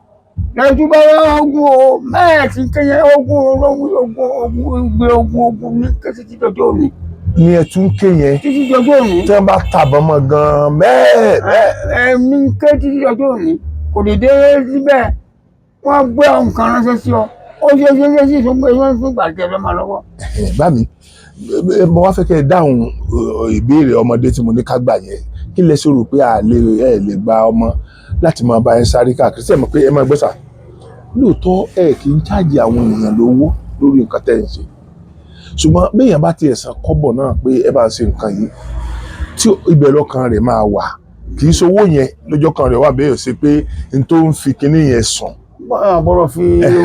lẹ́yìn tó bá wá ogun o mẹ́ẹ̀ẹ́sì kẹ́yẹ ogun ológun ogun ogun ìgbé ogun ogun ní kẹ́sì títí dọjọ́ òní. Ní ẹtù ń ké yẹn. Títí dọjọ́ òní. Tí wọ́n bá tàbọn mọ́ gan-an mẹ́ẹ̀ mẹ́ẹ̀. Ẹ̀mí ké títí dọjọ́ òní kò lè dé síbẹ̀, wọ́n gbé nǹkan ránṣẹ́ sí ọ, ó ṣe ṣe ṣe sí ìṣògbè wọn fún gbàjẹ́ lọ́mọ lọ́wọ́. Bá mi, mo wá fẹ́ kẹ́ ẹ dáhùn ìbéèrè ọmọdé tí mo ní ká gbà yẹn. Kí lẹ ṣe rò pé a lè ẹ lè gba ọmọ láti máa bá ẹ sáré káàkiri sí? Ẹ mọ̀ pé ẹ máa gbọ́ sà, lóòótọ́ ẹ kì í chájì àwọn èèyàn lówó lórí nǹkan tẹ́ ẹ ń ṣe, ṣùgbọ́n béèyàn bá tiẹ̀ san kọ́bọ̀ náà pé ẹ bá ń ṣe nǹkan yìí, tí ibẹ̀ lọ́kàn rẹ̀ máa wà, kì í ṣowó yẹn lọ́jọ́ kan rẹ̀ wà bẹ́ẹ̀ ṣe pé n tó ń fi kinní yẹn sùn. Gbọ́dọ̀ fi ewé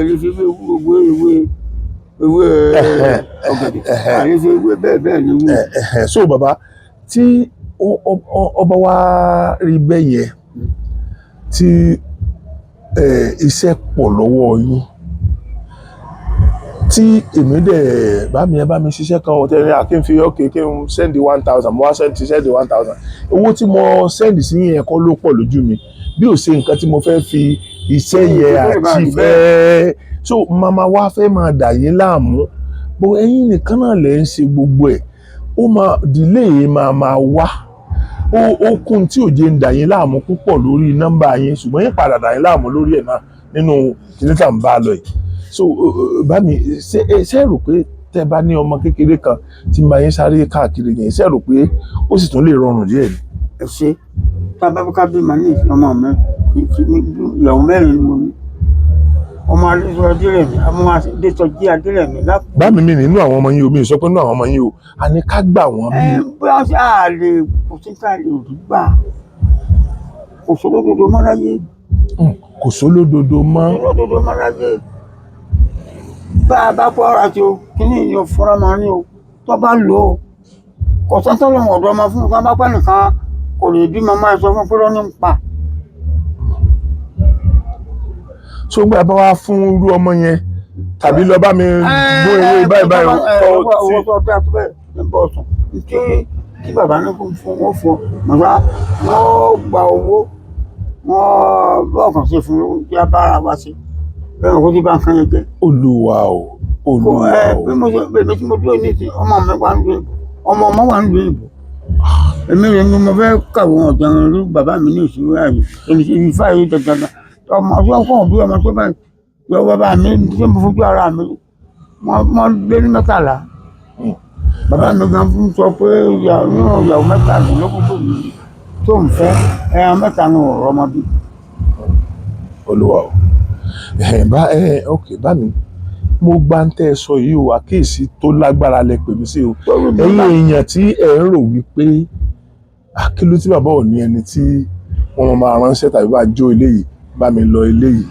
ewé fi ewé ewé ewé ọ̀gẹ̀dẹ̀ àlè fi ewé bẹ́ẹ̀ bẹ́ẹ̀ ni ewé. So bàbá, tí ọba wa rí bẹ́ẹ̀ yẹn, tí iṣẹ́ pọ̀ lọ́wọ́ yín, tí èmi dẹ̀ bá mi, ẹ bá mi ṣiṣẹ́ kan ọ̀tẹ̀ ní àkín fi ọ̀kẹ́ kí n send 1,000, mo wá send 1,000. Owó tí mo send sí yẹn kọ́ ló pọ̀ lójú mi bí ò ṣe nǹkan tí mo fẹ́ fi iṣẹ́ yẹn àti fẹ́. So màmá wa fẹ́ máa dà yín láàmú bó ẹ̀yin nìkan náà lẹ̀ ń ṣe gbogbo ẹ̀, ó máa delay, máa wá ó kún tí òjé ń dà yín láàmú púpọ̀ lórí nọ́mbà yín, ṣùgbọ́n yín padà dà yín láàmú lórí ẹ̀ náà nínú kìnìún tá à ń bá a lọ yìí. So bá mi, ṣé ẹ rò pé tẹ́ bá ní ọmọ kékeré kan tí máa yín sáré káàkiri yẹn, ṣé ẹ rò pé ó sì tún lè rọrùn díẹ̀ ni? Ẹ ṣe tá a bá ká bímọ ní ìsìn ọmọ mi, ìyàwó mẹ́rin ni mo ní, ọmọ adéṣọ adérẹ̀mí, ọmọ adéṣọjí adérẹ̀mí lápò. Bá mi nínú àwọn ọmọ yín o, mi sọ pé nínú àwọn ọmọ yín o, a ní ká gbà wọ́n bí. Ẹ bí wọ́n ṣe à lè kò sí ká lè rí gbà, kò sólódodo mọ́ láyé. Kò sólódodo mọ́. Kò sólódodo mọ́ láyé. Bá a bá kó ara tí o kíní ìyẹn fúnra máa ní o tó bá lò ó, kò sọ́tọ́ lòun ọ̀dọ́ ọmọ fún un tó bá pẹ́ nìkan kò lè bímọ, máa sọ fún pé lọ́ní ń pa. So gbà bá wá fún irú ọmọ yẹn tàbí lọ bá mi gún ewé báyìí báyìí owó tó dáa tó bẹ́ẹ̀ ní bọ́ọ̀sùn tí tí bàbá ní kó fún wọn fún màmá wọn gba owó wọn bọ́ọ̀kan sí fún kí a bára wa sí bẹ́ẹ̀ kó tí bá ń kan yẹn jẹ́. Olúwa o, Olúwa o. Bí mo ṣe bèbè tí mo dúró ní ti ọmọ mi wà ń lu ìbò, ọmọ ọmọ wà ń lu ìbò, èmi rè ni mo fẹ́ kàwé ọ̀dàn rí bàbá mi ní ìṣúná àyè èmi sì fi fáyé dandan ọmọ tó ń kọ́ bí ọmọ tó bá yọ bàbá mi tí mo fojú ara mi wọ́n lé ní 13. Bàbá mi gan fún sọ pé ìyàwó mẹ́tàlélógún tó ń fẹ́ ẹran mẹ́ta ní ọ̀rọ̀ ọmọ bí. Olúwa o, bá ẹ ok bá mi, mo gbà ń tẹ́ ẹ sọ yìí o, àkíyèsí tó lágbára lẹ pè mí sí o. Ẹ̀yin èèyàn tí ẹ ń rò wípé àkìlú tí bàbá ò ní ẹni tí wọ́n máa ránṣẹ́ tàbí bá jó eléyìí bá mi lọ eléyìí,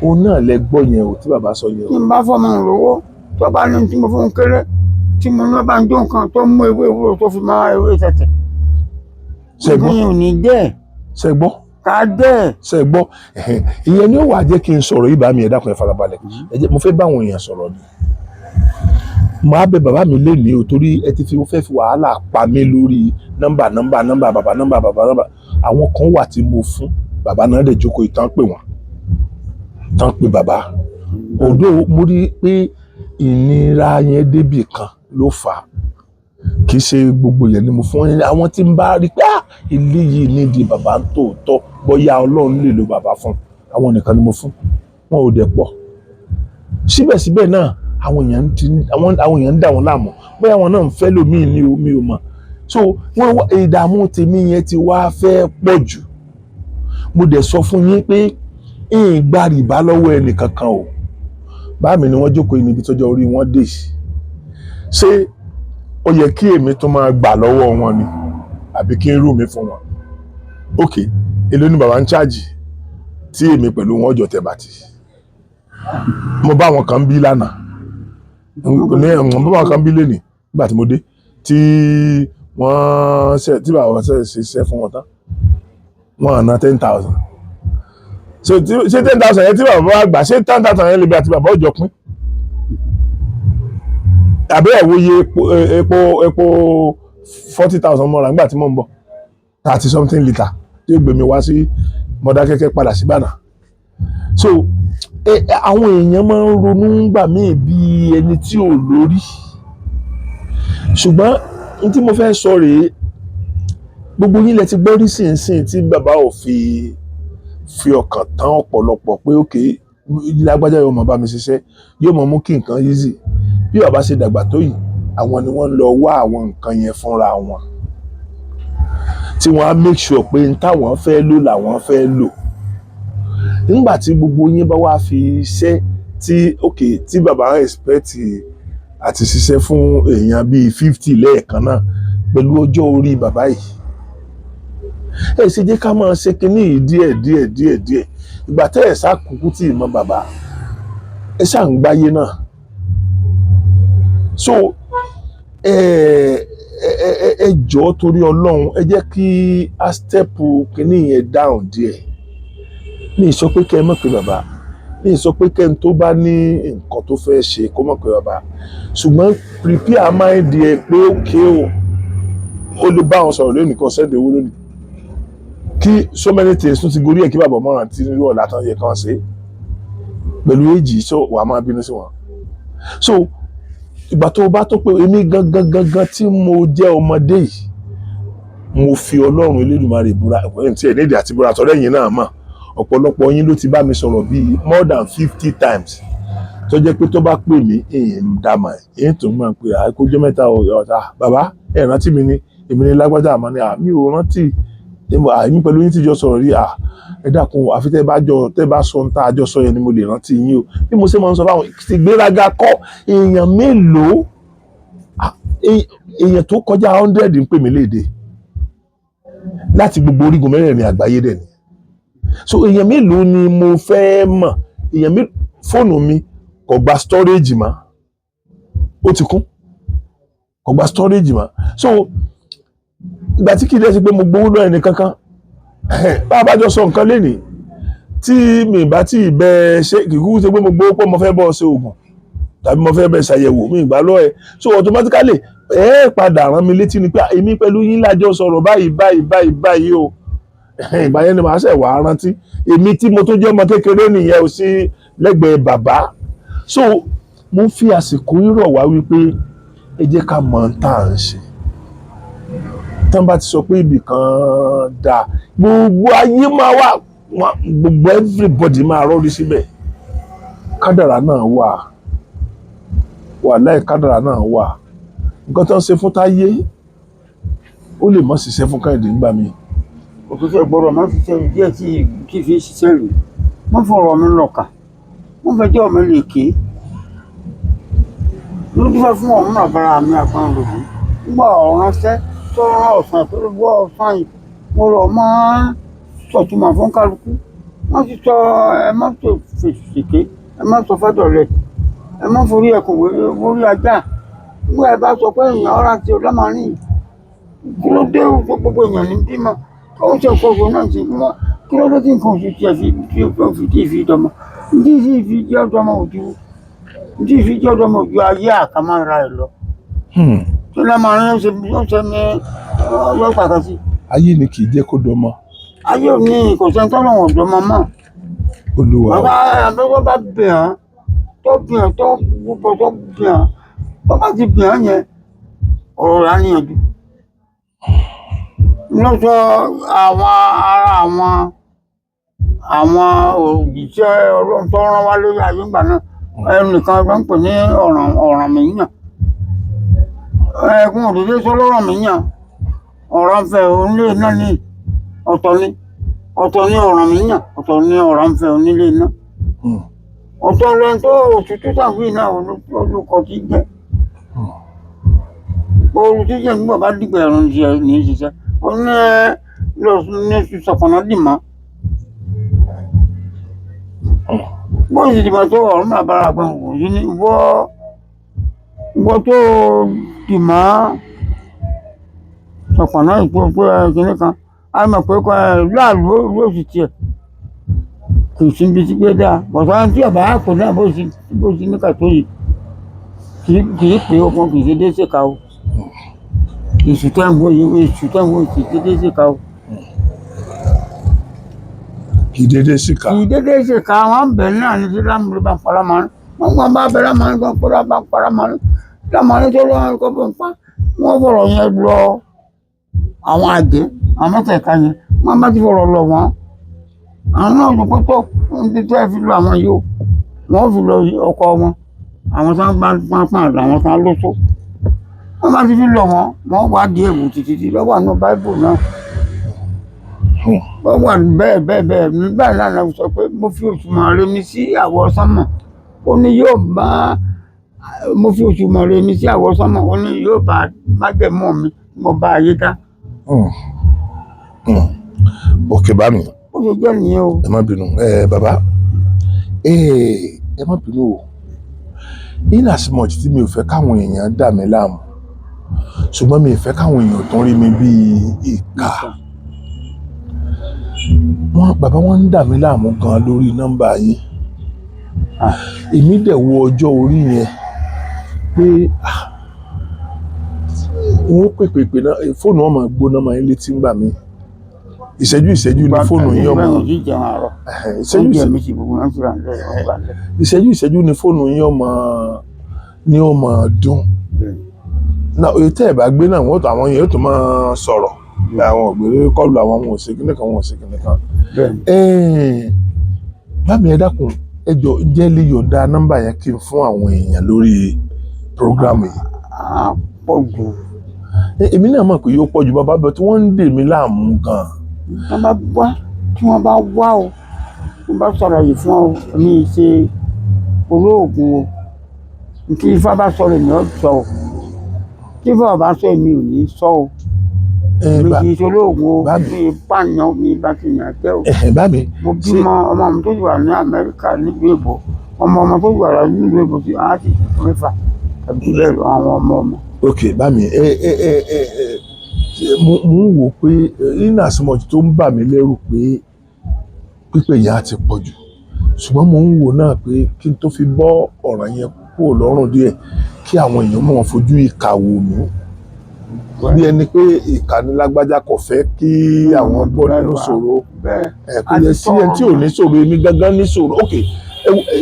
òun náà lẹ gbọ́ yẹn o tí bàbá sọ yẹn o. Tí n bá fọmọ lówó tó bá ní tí mo fún un kéré tí mo ní bá ń jó nǹkan tó mú ewé ewúro tó fi máa ewé tẹ̀tẹ̀. Ṣẹgbọ́n yìí ò ní jẹ́. Ṣẹgbọ́n ká jẹ́. Ṣẹgbọ́n ìyẹn ni ó wàá jẹ́ kí n sọ̀rọ̀ yìí. Bá mi, ẹ dákun, ẹ farabalẹ̀, mo fẹ́ bá àwọn èèyàn sọ̀rọ̀ ni. Màá bẹ bàbá mi lénìí o, torí ẹ ti fi fẹ́ fi wàhálà pa mí lórí nọ́mbà nọ́mbà nọ́mbà bàbá nọ́mbà bàbá nọ́mbà. Àwọn kan wà tí mo fún bàbá náà dẹ̀ jókòó ìtàn pè wọ́n tán pé bàbá òdò, mo rí i pé Ìnira yẹn débì kan ló fà á. Kì í ṣe gbogbo yẹn ni mo fún wọn. Àwọn tí ń bá rí pé, ah, eléyìí nídìí bàbá ń tòótọ́, bóyá Ọlọ́run lè lo bàbá fún, àwọn nìkan ni mo fún. Wọn ò dẹ̀ pọ̀. Síbẹ̀síbẹ̀ náà, àwọn èèyàn ti àwọn èèyàn ń dà wọ́n láàmú, bóyá àwọn náà ń fẹ́ lómìn ní omi ò mọ̀. So wọ́n wá ìdààmú tèmi yẹn ti wá fẹ́ pọ̀ jù. Mo dẹ̀ sọ fún yín pé ń gba rìbá lọ́wọ́ ẹnì kankan o. Bá mi ni wọ́n jókòó níbi tọ́jọ́ orí wọn dé. Ṣé ó yẹ kí èmi tún máa gbà lọ́wọ́ wọn ni, àbí kí n rú mi fún wọn? Ok, èló ni bàbá ń charge tí èmi pẹ̀lú wọn jọ tẹ̀ bàtì? Mo bá wọn kan bí lánàá ní, mo bá wọn kan bí lénìí nígbà tí mo dé, tí wọ́n ṣe tí bàbá ṣe ṣiṣẹ́ fún wọn tán, wọ́n ná 10,000. So ṣé 10,000 yẹn tí bàbá wa gbà, ṣé 10,000 yẹn lè bí àti bàbá òjò pín? Àbí ẹ̀ wo iye epo 40,000 mọ́ra nígbà tí mò ń bọ̀, 30 something litre tí ó gbé mi wá sí Mọdákẹ́kẹ́ padà sí Ìbàdàn. So àwọn èèyàn máa ń ronú nígbà míì bí ẹni tí ò lórí. Ṣùgbọ́n n tí mo fẹ́ sọ rèé, gbogbo yín lẹ ti gbọ́ rí sínsìn tí bàbá ò fi ọkàn tán ọ̀pọ̀lọpọ̀ pé òkè lágbájá yóò máa bá mi ṣiṣẹ́, yóò máa mú kí nǹkan easy. Bí bàbá ṣe dàgbà tó yìí, àwọn ni wọ́n ń lọ wá àwọn nǹkan yẹn fúnra wọn, tí wọ́n á make sure pé n táwọn fẹ́ lò làwọn fẹ́ lò. Nígbà tí gbogbo yín bá wá fi iṣẹ́ tí ok tí bàbá expect àti ṣiṣẹ́ fún èèyàn bíi 50 lẹ́ẹ̀kan náà pẹ̀lú ọjọ́ orí bàbá yìí, ẹ ṣe jẹ́ ká máa ṣe kinní yìí díẹ̀ díẹ̀ díẹ̀ díẹ̀. Ìgbà tẹ́ ẹ̀ sá kúkú tí ì mọ bàbá, ẹ ṣáà ń gbáyé náà. So ẹ ẹ ẹ ẹ jọ̀ọ́, torí Ọlọ́run, ẹ jẹ́ kí a step kinní yẹn down díẹ̀. Mi ì sọ pé kẹ́ ẹ mọ̀ pé bàbá, mi ì sọ pé kẹ́ ẹ tó bá ní nǹkan tó fẹ́ ṣe kó mọ̀ pé bàbá, ṣùgbọ́n prepare mind ẹ pé okay o, ó lè bá wọn sọ̀rọ̀ lónìí kan, send owó lónìí, kí so many things tún ti gorí ẹ̀, kí bàbá mọ́ràn tí nírú ọ̀la tán yẹ kán ṣe pẹ̀lú èjì. So wàá máa bínú sí wọn. So ìgbà tó o bá tó pé èmi gangan gangan tí mo jẹ́ ọmọdé yìí, mo fi Ọlọ́run Elédùmarè búra ẹ̀ tí ẹ̀ nídìí àti búra tọ́lẹ̀ yín náà mọ̀, ọ̀pọ̀lọpọ̀ yín ló ti bá mi sọ̀rọ̀ bíi more than 50 times, tó jẹ́ pé tó bá pè mí, èyí ń dá mà, èyí tó máa ń pè àkójọ mẹ́ta ọ̀tá. Bàbá, ẹ̀ rántí mi ni? Èmi ni lágbájá. Àmọ́ ni àmì ò rántí èmi pẹ̀lú yín tí jọ sọ̀rọ̀ rí. À, ẹ dákun, àfi tẹ́ bá jọ tẹ́ bá sọ ohun tá a jọ sọ yẹn ni mo lè rántí yín o. Bí mo ṣe máa ń sọ fáwọn ti gbéraga kọ́, èèyàn mélòó, èèyàn tó kọjá 100 ń pè mí léde láti gbogbo orígun mẹ́rẹ̀ẹ̀rin àgbáyé dẹ̀ ni. So èèyàn mélòó ni mo fẹ́ mọ̀? Èèyàn mélòó? Fóònù mi kò gba storage mọ́, ó ti kún, kò gba storage mọ́. So ìgbà tí kì í dẹ́ sí pé mo gbowó lọ́wọ́ ẹnì kankan, bá a bá jọ sọ nǹkan lénìí tí mi bá tí ì bẹ ṣe, kì í kúkú ṣe pé mo gbowó pé mo fẹ́ bọ́ ṣe oògùn tàbí mo fẹ́ bẹ ṣàyẹ̀wò, mi ìgbà lọ́wọ́ ẹ̀. So automatically, ẹ padà rán mi létí ni pé èmi pẹ̀lú yín lájọ sọ̀rọ̀ báyìí báyìí báyìí báyìí o. Ìgbà yẹn ni màá ṣẹ̀ wá rántí. Èmi tí mo tó jẹ́ ọmọ kékeré nìyẹn ò sí lẹ́gbẹ̀ẹ́ bàbá. So mo ń fi àsìkò rọ̀ wá wípé ẹ jẹ́ ká mọ̀ ohun tá à ń ṣe. Tán bá ti sọ pé ibì kan dáa, gbogbo ayé máa wà, gbogbo everybody máa rọ́rí síbẹ̀. Kádàrá náà wà, wàláì, kádàrá náà wà. Nǹkan tó ń ṣe fún Táyé, ó lè má ṣiṣẹ́ fún Kẹ́hìndé nígbà míì. Òṣìṣẹ́ gbọ́dọ̀ má ṣiṣẹ́ díẹ̀ tí fi ṣiṣẹ́ rè. Wọ́n fọ̀rọ̀ mi lọ̀kà, wọ́n fẹjọ́ mi lè ké lójú fẹ́ fún ọ̀hún àbára mi àpọn lòdì nígbà ọ̀ránṣẹ́ tó rán ọ̀sán tó gbọ́ ọ̀sán yìí. Mo rọ̀ mọ́ sọ̀túnmọ̀ fún kálukú. Wọ́n ti sọ, ẹ má tó fèsì ṣèké, ẹ má sọ fẹ́dọ̀lẹ̀, ẹ má forí ẹkùn wórí ajá. Nígbà ẹ bá sọ pé èèyàn ọ̀rá ti ọ̀dọ́mọrin, kí ló dé? Gbogbo èèyàn ní bímọ, ó ń ṣe nǹkan oṣù náà ti mọ́. Kí ló dé tí nǹkan oṣù tiẹ̀ fi tí ó fi tí fi dọmọ tí sì fi jẹ́ ọdọmọ ojú, tí fi jẹ́ ọdọmọ ojú ayé àkàmọ́ra ẹ̀ lọ? Tó lọ́mọrin ó ṣe ní ọlọ́pàá kan sí. Ayé ni kì í jẹ́ kó dọmọ. Ayé òní kò sẹ́ni tọ́lọ̀ ọ̀dọ́mọ mọ́. Olúwa o. Bàbá àbẹ́wọ́ bá bẹ̀ hàn. tó bìyàn tó gbogbo tó bìyàn tó bá ti bìyàn yẹn ọ̀rọ̀ rẹ̀ á níyànjú. Ló sọ àwọn ará àwọn òjíṣẹ́ Ọlọ́run tó rán wá lórí ayé ńgbà náà, ẹnìkan ló ń pè ní Ọ̀rànmíyàn. Ẹ̀gún òdòdó sọ lọ́rànmíyàn, Ọ̀rànfẹ̀ onílé náà ní ọ̀tọ̀ ni, ọ̀tọ̀ ní Ọ̀rànmíyàn, ọ̀tọ̀ ní Ọ̀rànfẹ̀ onílé náà. Ọ̀tọ̀ lẹ́ni tó òtútù tàbí náà olùkọ́ ti jẹ́. Ooru tí jẹ́ nígbà bá dìgbà ẹ̀rùn ní ṣiṣẹ́. Ó ní lọ ní sọ̀pọ̀nà dì mọ́. Bó sì dìgbà tó ọ̀run náà bára gbọ́n kò sí ní wọ́ tó dì mọ́ sọ̀pọ̀nà ìpò pé kìnní kan. A mọ̀ pé kọ́ ẹ láàlú ló sì tiẹ̀. Kò sí ibi tí gbé dáa. Bọ̀dá tí ọ̀bá kò náà bó sì ní kàtó yìí. Kì í pé okun kì í ṣe dé ṣèkà o. Èṣù tó ń wo yìí, èṣù tó ń wo kì í ṣe dé ṣèkà o. Kì í dédé síkà. Kì í dédé ṣèkà, wọn ń bẹ̀ náà ní sí lámúlò bá ń pa lámàánú. Wọ́n gbọ́n bá bẹ lámàánú gbọ́n pọ́lá bá ń pa lámàánú. Lámàánú tó lọ́wọ́ kó bó ń pa. Wọ́n fọ̀rọ̀ yẹn lọ àwọn àjẹ́, àwọn mẹ́tẹ̀ẹ̀ta yẹn. Wọ́n bá ti fọ̀rọ̀ lọ wọ́n. Àwọn náà ló pé tó ń ti tẹ́ fi lọ àwọn yìí o. Wọ́n fi lọ ọkọ wọn. Àwọn tó ń bá pàpà àwọn tó ń lóso. Wọ́n bá ti fi lọ wọ́n, wọ́n wá di èwù títí tí lọ́wọ́ àánú Báíbù náà. Wọ́n wà bẹ́ẹ̀ bẹ́ẹ̀ bẹ́ẹ̀ nígbà náà la sọ pé mo fi òṣùmàrè mi sí àwọ̀ sánmọ̀. Ó ní yóò bá mo fi òṣùmàrè mi sí àwọ̀ sánmọ̀. Ó ní yóò bá májẹ̀mú mi mo bá ayé dá. Òkè bá mi. Ó ṣe jẹ́ nìyẹn o. Ẹ má bínú ẹ bàbá, ẹ má bínú o. In as much tí mi ò fẹ́ káwọn èèyàn dà mí láàmú, ṣùgbọ́n mi ò fẹ́ káwọn èèyàn tó ń rí mi bíi ìkà. Wọ́n bàbá wọn ń dà mí láàmú gan lórí nọ́mbà yín. Èmi dẹ̀ wo ọjọ́ orí yẹn pé wọ́n ó pèpè pè náà, fóònù wọn máa gbóná máa ń létí ń gbà mí. Ìṣẹ́jú ìṣẹ́jú ni fóònù yín ọmọ Ìgbà yìí jẹun àárọ̀. Ìṣẹ́jú Oúnjẹ mi sì gbogbo náà ti rà ń lẹ̀ ọgbà lẹ̀. ìṣẹ́jú ìṣẹ́jú ni fóònù yín ọmọ ní ó máa dún. Náà èyí tẹ́ ẹ̀ bá gbé náà wọ́n tó àwọn yẹn yóò tún máa sọ̀rọ̀ pé àwọn ògbéré kọlù àwọn wọn ò ṣe kíní kan, wọn ò ṣe kíní kan. Bẹ́ẹ̀ni. Bámi, ẹ dákun, ẹ jọ jẹ́ lè yọ̀ǹda nọ́mbà yẹn kí n fún àwọn èèyàn lórí program yìí. Á pọ̀ jù. Èmi náà mọ̀ pé yóò pọ̀ jù bàbá bẹ̀ tí wọ́n ń dè mí láàmú gan-an. Wọ́n bá wá, tí wọ́n bá wá o, wọ́n bá sọ̀rọ̀ yìí fún ọ, èmi ṣe olóògùn o. Tí Ifá bá sọ̀rọ̀ èmi ò sọ o. Tí Ifá ò bá sọ èmi ò ní sọ o. Èmi kì í ṣe olóògùn o. Bá mi. Mi pààyàn, mi bá ti yàn jẹ́ o. Bá mi. Mo bímọ ọmọ mi tó wà ní Amẹ́ríkà nílùú èbó. Ọmọ ọmọ tó wà nílùú èbó tí a ti ṣe mẹ́fà tàbí bẹ́ẹ̀ lọ àwọn ọmọ ọmọ. Ok bá mi, ẹ ẹ ẹ ẹ ẹ mo ń wò pé in as much tó ń bà mí lẹ́rù pé pípé yẹn á ti pọ̀ jù, ṣùgbọ́n mo ń wò náà pé kí n tó fi bọ́ ọ̀ràn yẹn kúrò lọ́rùn díẹ̀, kí àwọn èèyàn mọ̀ fojú ìkà wò mí bí ẹni pé ìkà ní lágbájá, kò fẹ́ kí àwọn bọ́ nínú ṣòro. Bẹ́ẹ̀. Ẹ kò yẹ sí ẹni tí ò ní ṣòro, èmi gangan ní ṣòro. Ok,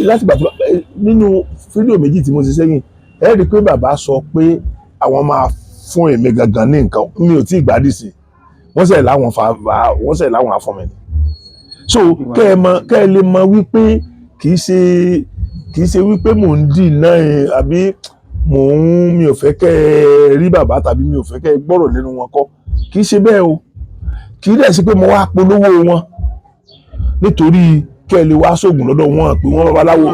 láti gbà tí nínú fídíò méjì tí mo ṣe sẹ́yìn, ẹ rí i pé bàbá sọ pé àwọn máa fún èmi gangan ní nǹkan, mi ò tí ì gbádìí sí. Wọ́n sẹ̀ láwọn fa wọ́n sẹ̀ láwọn afọ́ mi ni. So kẹ́ ẹ lè mọ wípé kì í ṣe wípé mò ń dì náà ẹ, àbí mò ń mi ò fẹ́ kẹ́ ẹ rí bàbá tàbí mi ò fẹ́ kẹ́ ẹ gbọ́rọ̀ lẹ́nu wọn kọ́. Kì í ṣe bẹ́ẹ̀ o. Kì í dẹ̀ ṣe pé mo wá polówó wọn nítorí kẹ́ ẹ lè wá sóògùn lọ́dọ̀ wọn, pé wọ́n babaláwo,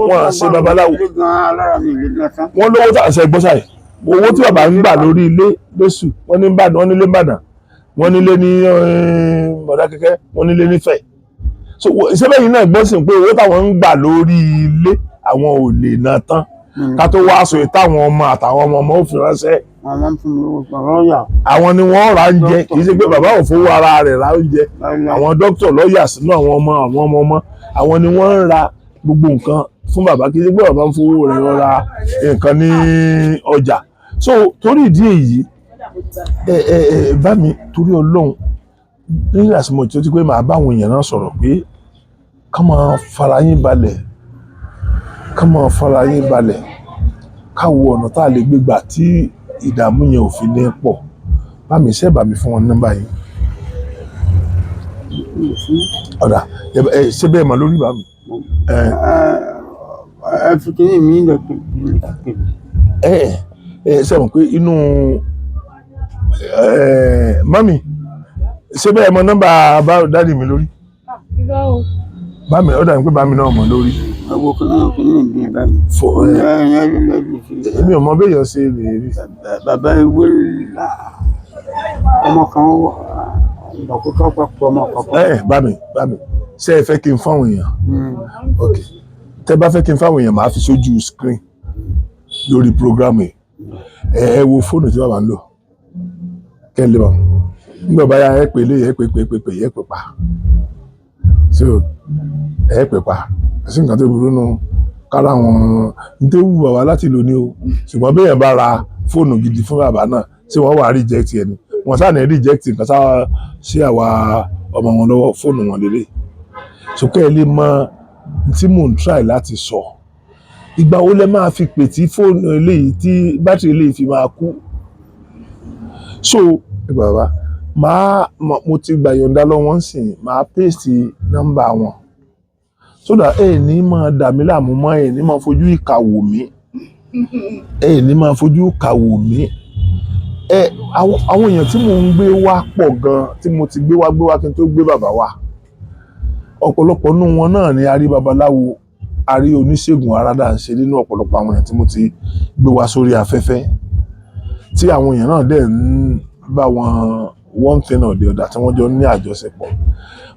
wọn ṣe babaláwo. Ilé gan-an alára mi ìlú náà tán. Wọ́n lówó tá à ń ṣe gbọ́ sáyẹ̀, owó tí bàbá ń gbà lórí ilé lóṣù, wọ́n ní Ìbàdàn, wọ́n nílé Ìbàdàn, wọ́n nílé ní Mọ̀dákẹ́kẹ́, wọ́n nílé nífẹ̀ẹ́. So ìṣẹ́bẹ̀ yìí náà gbọ́ sí pé owó táwọn ń gbà lórí ilé àwọn ò lè ná tán, ká tó wá aṣọ ìtàwọn ọmọ àtàwọn ọmọ ọmọ ó fi ránṣẹ́. Wọ́n máa ń fún mi lówó lọ́ọ̀yà. Àwọn ni wọ́n ra oúnjẹ, kì í ṣe pé bàbá ò fowó ara rẹ̀ ra oúnjẹ. Àwọn dókítà, lọ́ọ̀yà sínú àwọn ọmọ, àwọn ọmọ ọmọ àwọn ni wọ́n ń ra gbogbo nǹkan fún bàbá, kì í ṣe pé bàbá ń fowó rẹ̀ lọ ra nǹkan ní ọjà. So torí ìdí èyí, ẹ ẹ ẹ bá mi, torí Ọlọ́run, ní àsìmọ̀ tí ó ti pé màá bá àwọn èèyàn náà sọ̀rọ̀ pé ká máa fara yín balẹ̀. Ká máa fara yín balẹ̀, ká wo ọ̀nà tá a lè gbé gbà tí ìdààmú yẹn ò fi ní pọ̀. Bá mi ṣe, bá mi fún wọn ní nọ́mbà yín. Ọ̀dà ẹ ṣé bẹ́ẹ̀ mọ̀ lórí bá mi. Ẹ Ẹ fi kíní mi lọ pè pè. Ẹ ẹ ṣe mọ̀ pé inú ẹ mummy, ṣé bẹ́ẹ̀ mọ̀ nọ́mbà bá daddy mi lórí? Irọ́ o. Bá mi ọ̀dà pé bá mi náà mọ̀ lórí. Ẹ wo kíní kíní mi báyìí. Fọ ẹ ẹ ẹ ẹ fi èmi ò mọ béèyàn ṣe lè rí. Bàbá ìwé ńlá, ọmọ kan ìgbàkútọ́ pọ̀, ọmọ kan pọ̀. Ẹ bá mi, ṣé ẹ fẹ́ kí n fáwọn èèyàn? Ok, tẹ bá fẹ́ kí n fáwọn èèyàn, màá fi sójú screen lórí program yìí. Ẹ wo fóònù tí bàbá ń lò kẹ́ ẹ lè mọ̀ nígbà báyà. Ẹ pè lé, ẹ pè pè pè pè, ẹ pè pa. So ẹ pè pa, kò sí nǹkan tó burú nù kára wọn ní tó wù bàbá láti lò ní o. Ṣùgbọ́n béèyàn bá ra fóònù gidi fún bàbá náà, tí wọ́n wà reject ẹ ni, wọ́n sáà ní reject nǹkan sáà sí àwa ọmọ wọn lọ́wọ́. Fóònù wọn lélẹ̀ sókè, ẹ lè mọ tí mò ń try láti sọ. Ìgbà wo lẹ máa fi pè tí fóònù eléyìí, tí bátìrì eléyìí fi máa kú? So bàbá, máa mo ti gbà yọ̀ǹda lọ́wọ́ ń sìn, máa paste nọ́mbà wọn so that ẹ ní máa dà mí láàmú mọ́, ẹ ní máa fojú ìkà wò mí, ẹ ní máa fojú ìkà wò mí. Ẹ àwọn èèyàn tí mò ń gbé wá pọ̀ gan, tí mo ti gbé wá gbé wá kí n tó gbé bàbá wá. Ọ̀pọ̀lọpọ̀ nínú wọn náà ni a rí babaláwo, a rí oníṣègùn aládà ń ṣe nínú ọ̀pọ̀lọpọ̀ àwọn èèyàn tí mo ti gbé wá sórí afẹ́fẹ́, tí àwọn èèyàn náà dẹ̀ ń bá wọn one thing or the other, tí wọ́n jọ ní àjọṣepọ̀.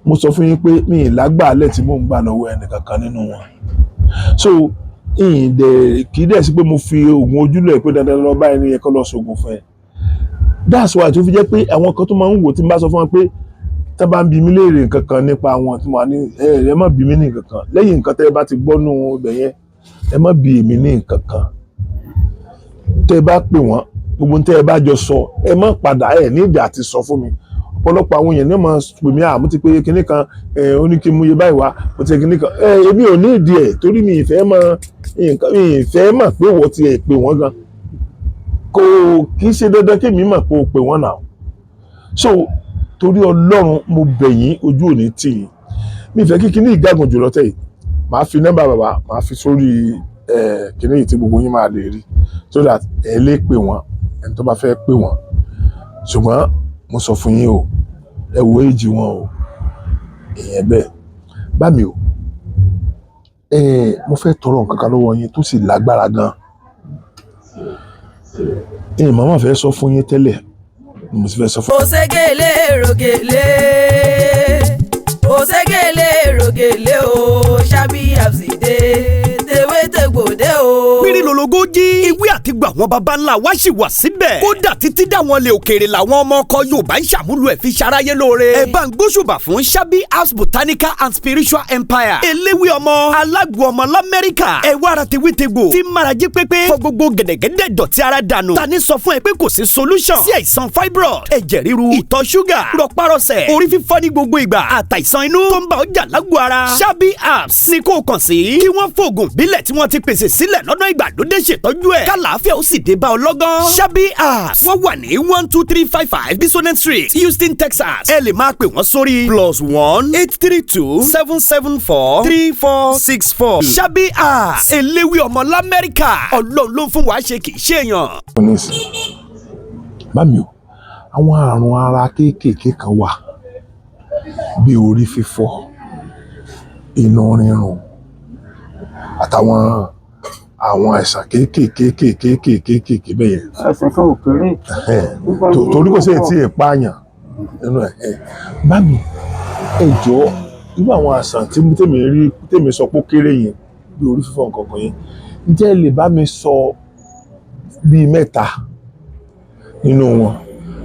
Mo sọ fún yín pé mi ì lágbàálẹ̀ tí mò ń gbà lọ́wọ́ ẹnì kankan nínú wọn. So ìyìn dẹ̀ kì í dẹ̀ sí pé mo fi oògùn ojúlẹ̀ pé dandan lọ bá ẹni yẹn kó lọ sóògùn fún ẹ. That's why tó fi jẹ́ pé àwọn kan tó máa ń wò, tí n bá sọ fún wọn pé tá bá ń bi mí léèrè nǹkan kan nípa àwọn tí mo wà ní, ẹ ẹ má bi mí ní nǹkan kan lẹ́yìn nǹkan tẹ́ ẹ bá ti gbọ́ nù ibẹ̀ yẹn. Ẹ má bi èmi ní nǹkan kan. Tẹ́ ẹ bá pè wọ́n, gbogbo tẹ́ ẹ bá jọ sọ, ẹ má padà ẹ ní ìdí àti sọ fún mi. Ọ̀pọ̀lọpọ̀ àwọn èèyàn ní máa pè mí, àmú ti pé kinní kan ẹ, ó ní kí n mú iye báyìí wá, mo ti kinní kan ẹ. Èmi ò ní ìdí ẹ̀ torí mi ìfẹ́ mọ̀ nǹkan, mi ìfẹ́ mọ̀ pé wọ́n ti ẹ̀ pè wọ́n gan. Kò kì í ṣe dandan kí èmi mọ̀ pé o pè wọ́n náà. So torí Ọlọ́run, mo bẹ̀ yín, ojú ò ní tì yín. Mi ìfẹ́ kí kinní ìgágun jùlọ tẹ̀ yìí. Màá fi nọ́mbà bàbá, màá fi sórí ẹ̀ kinní yìí tí gbogbo yín máa lè rí, so that ẹ lè pè wọ́n, ẹni tó bá fẹ́ pè wọ́n. Ṣùgbọ́n mo sọ fún yín o, ẹ wo èjì wọn o, èèyàn bẹ́ẹ̀ bá mi o. Ẹ mo fẹ́ tọrọ nǹkan kan lọ́wọ́ yín tó sì lágbára gan. Ẹ màmá fẹ́ sọ fún yín tẹ́lẹ̀ ni mo sì fẹ́ sọ fún. Òṣègèlè rògèlè, òṣègèlè rògèlè o, ṣábí àbsìdé tewétegbòde o. Pírí lológo jí ewé àti gbà àwọn baba ńlá wa sì wà síbẹ̀. Kódà títí dáwọn lè òkèèrè làwọn ọmọ ọkọ Yorùbá ń ṣàmúlò ẹ̀ fi ṣaráyé lóore. Ẹ bá ń gbóṣùbà fún Ṣábí House Botanical and Spiritual Empire. Eléwé ọmọ alágbo ọmọ lamẹ́ríkà, ẹ wá ara tewétegbò tí marají pépé, fọ gbogbo gẹ̀dẹ̀gẹ̀dẹ̀ dọ̀tí ara dànù. Ta ni sọ fún ẹ pé kò sí solution sí àìsàn fibroid, ẹ̀jẹ̀ ríru, ìtọ̀ ṣúgà, rọpárọsẹ̀, orí fífọ́ ní gbogbo ìgbà, àtàìsàn inú tó ń bá ọjà lágbo ara? Ṣábí Herbs ní kó o kàn sí, kí wọ́n fògùn bílẹ̀ tí wọ́n ti pèsè sílẹ̀ lọ́nà ìgbàlódé ṣètọ́jú ẹ̀, kálàáfíà ó sì dé bá ọ lọ́gán. Ṣábí Herbs, wọ́n wà ní 12355 Bissonnet Street, Houston, Texas. Ẹ lè máa pè wọ́n sórí +1 832 774 3464. Ṣábí Herbs, eléwé ọmọ lamẹ́ríkà, Ọlọ́run ló ń fún wa ṣe, kì í ṣe èèyàn. Nísìn bá mi o, àwọn àrùn ara kéékèèké kan wà bí orí fífọ́, inú rírun, àtàwọn àwọn àìsàn kéékèèké kéékèèké kéékèèké bẹ́ẹ̀ yẹn. Ẹsẹ̀ kan ò kéré. Torí kò sí èyí tí ì pààyàn nínú ẹ̀. Bá mi, ẹ jọ̀ọ́, irú àwọn àìsàn tí tèmi rí, tèmi sọ pé ó kéré yẹn, bí orí fífọ́ nǹkan kan yẹn, ǹjẹ́ ẹ lè bá mi sọ bíi mẹ́ta nínú wọn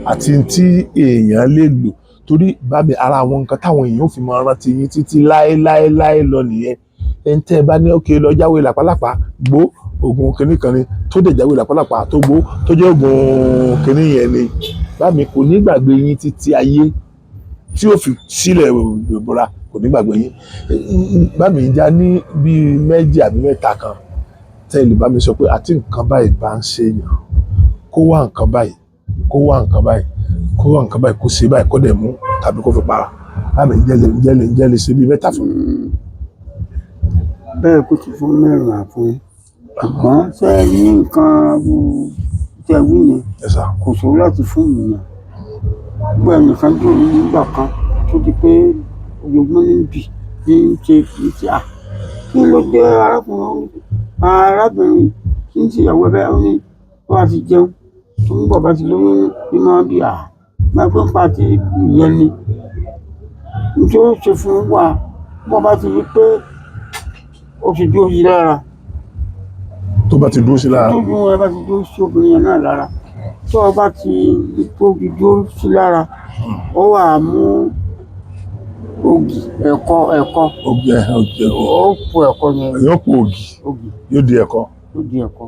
àti tí èèyàn lè lò? Torí bá mi, ara àwọn nǹkan táwọn èèyàn ò fi máa rántí yín títí láéláéláé lọ nìyẹn. Ẹni tẹ́ ẹ bá ní òkè lọ jáwé làpálàpá gbó, oògùn kìnnì kan ni, tó dẹ̀ jáwé làpálàpá tó gbó, tó jẹ́ oògùn kìnnì yẹn ni, bá mi, kò ní gbàgbé yín títí ayé tí ó fi sílẹ̀ ìbora, kò ní gbàgbé yín. Bá mi já ní bíi méjì àbí mẹ́ta kan. Tẹ́ ẹ lè bá mi sọ pé àti nǹkan báyìí bá ń ṣe èèyàn, kó wá nǹkan báyìí, kó wá nǹkan báyìí, kó wá nǹkan báyìí, kó ṣe báyìí, kó dẹ̀ mú tàbí kó fi para. Bámi ǹjẹ́ lè ṣe bíi mẹ́ta fún mi? Bẹ́ẹ̀ kó ti fún mẹ́rin àfún, ṣùgbọ́n ṣé ẹ ní nǹkan tẹ wí yẹn? Ẹ sà. Kò ṣòro láti fún ènìyàn. Gbọ́ ẹnìkan dúró nígbà kan tó di pé ojoojúmọ́ ní bì ní ṣe ní ṣe à kí ló dé, arákùnrin, arábìnrin tí ń ṣe ìyàwó ẹ bẹ́ẹ̀, ó ní wọ́n á ti jẹun tó ń bọ̀ bá ti lóyún ní máa bí à máa pé ń pa ti ìyẹn ni nítorí ó ṣe fún wa. Bọ́ bá ti rí pé ó ti dúró sí lára, Tó bá ti dúró sí lára. Tó dúró, ẹ bá ti dúró sí obìnrin yẹn náà lára, tó o bá ti tó ti dúró sí lára, ó wà mú ògì, ẹ̀kọ, ẹ̀kọ. Ògì, ẹ, ògì. Ó po ẹ̀kọ yẹn. Yóò po ògì. Ògì. Yóò di ẹ̀kọ. Ó di ẹ̀kọ.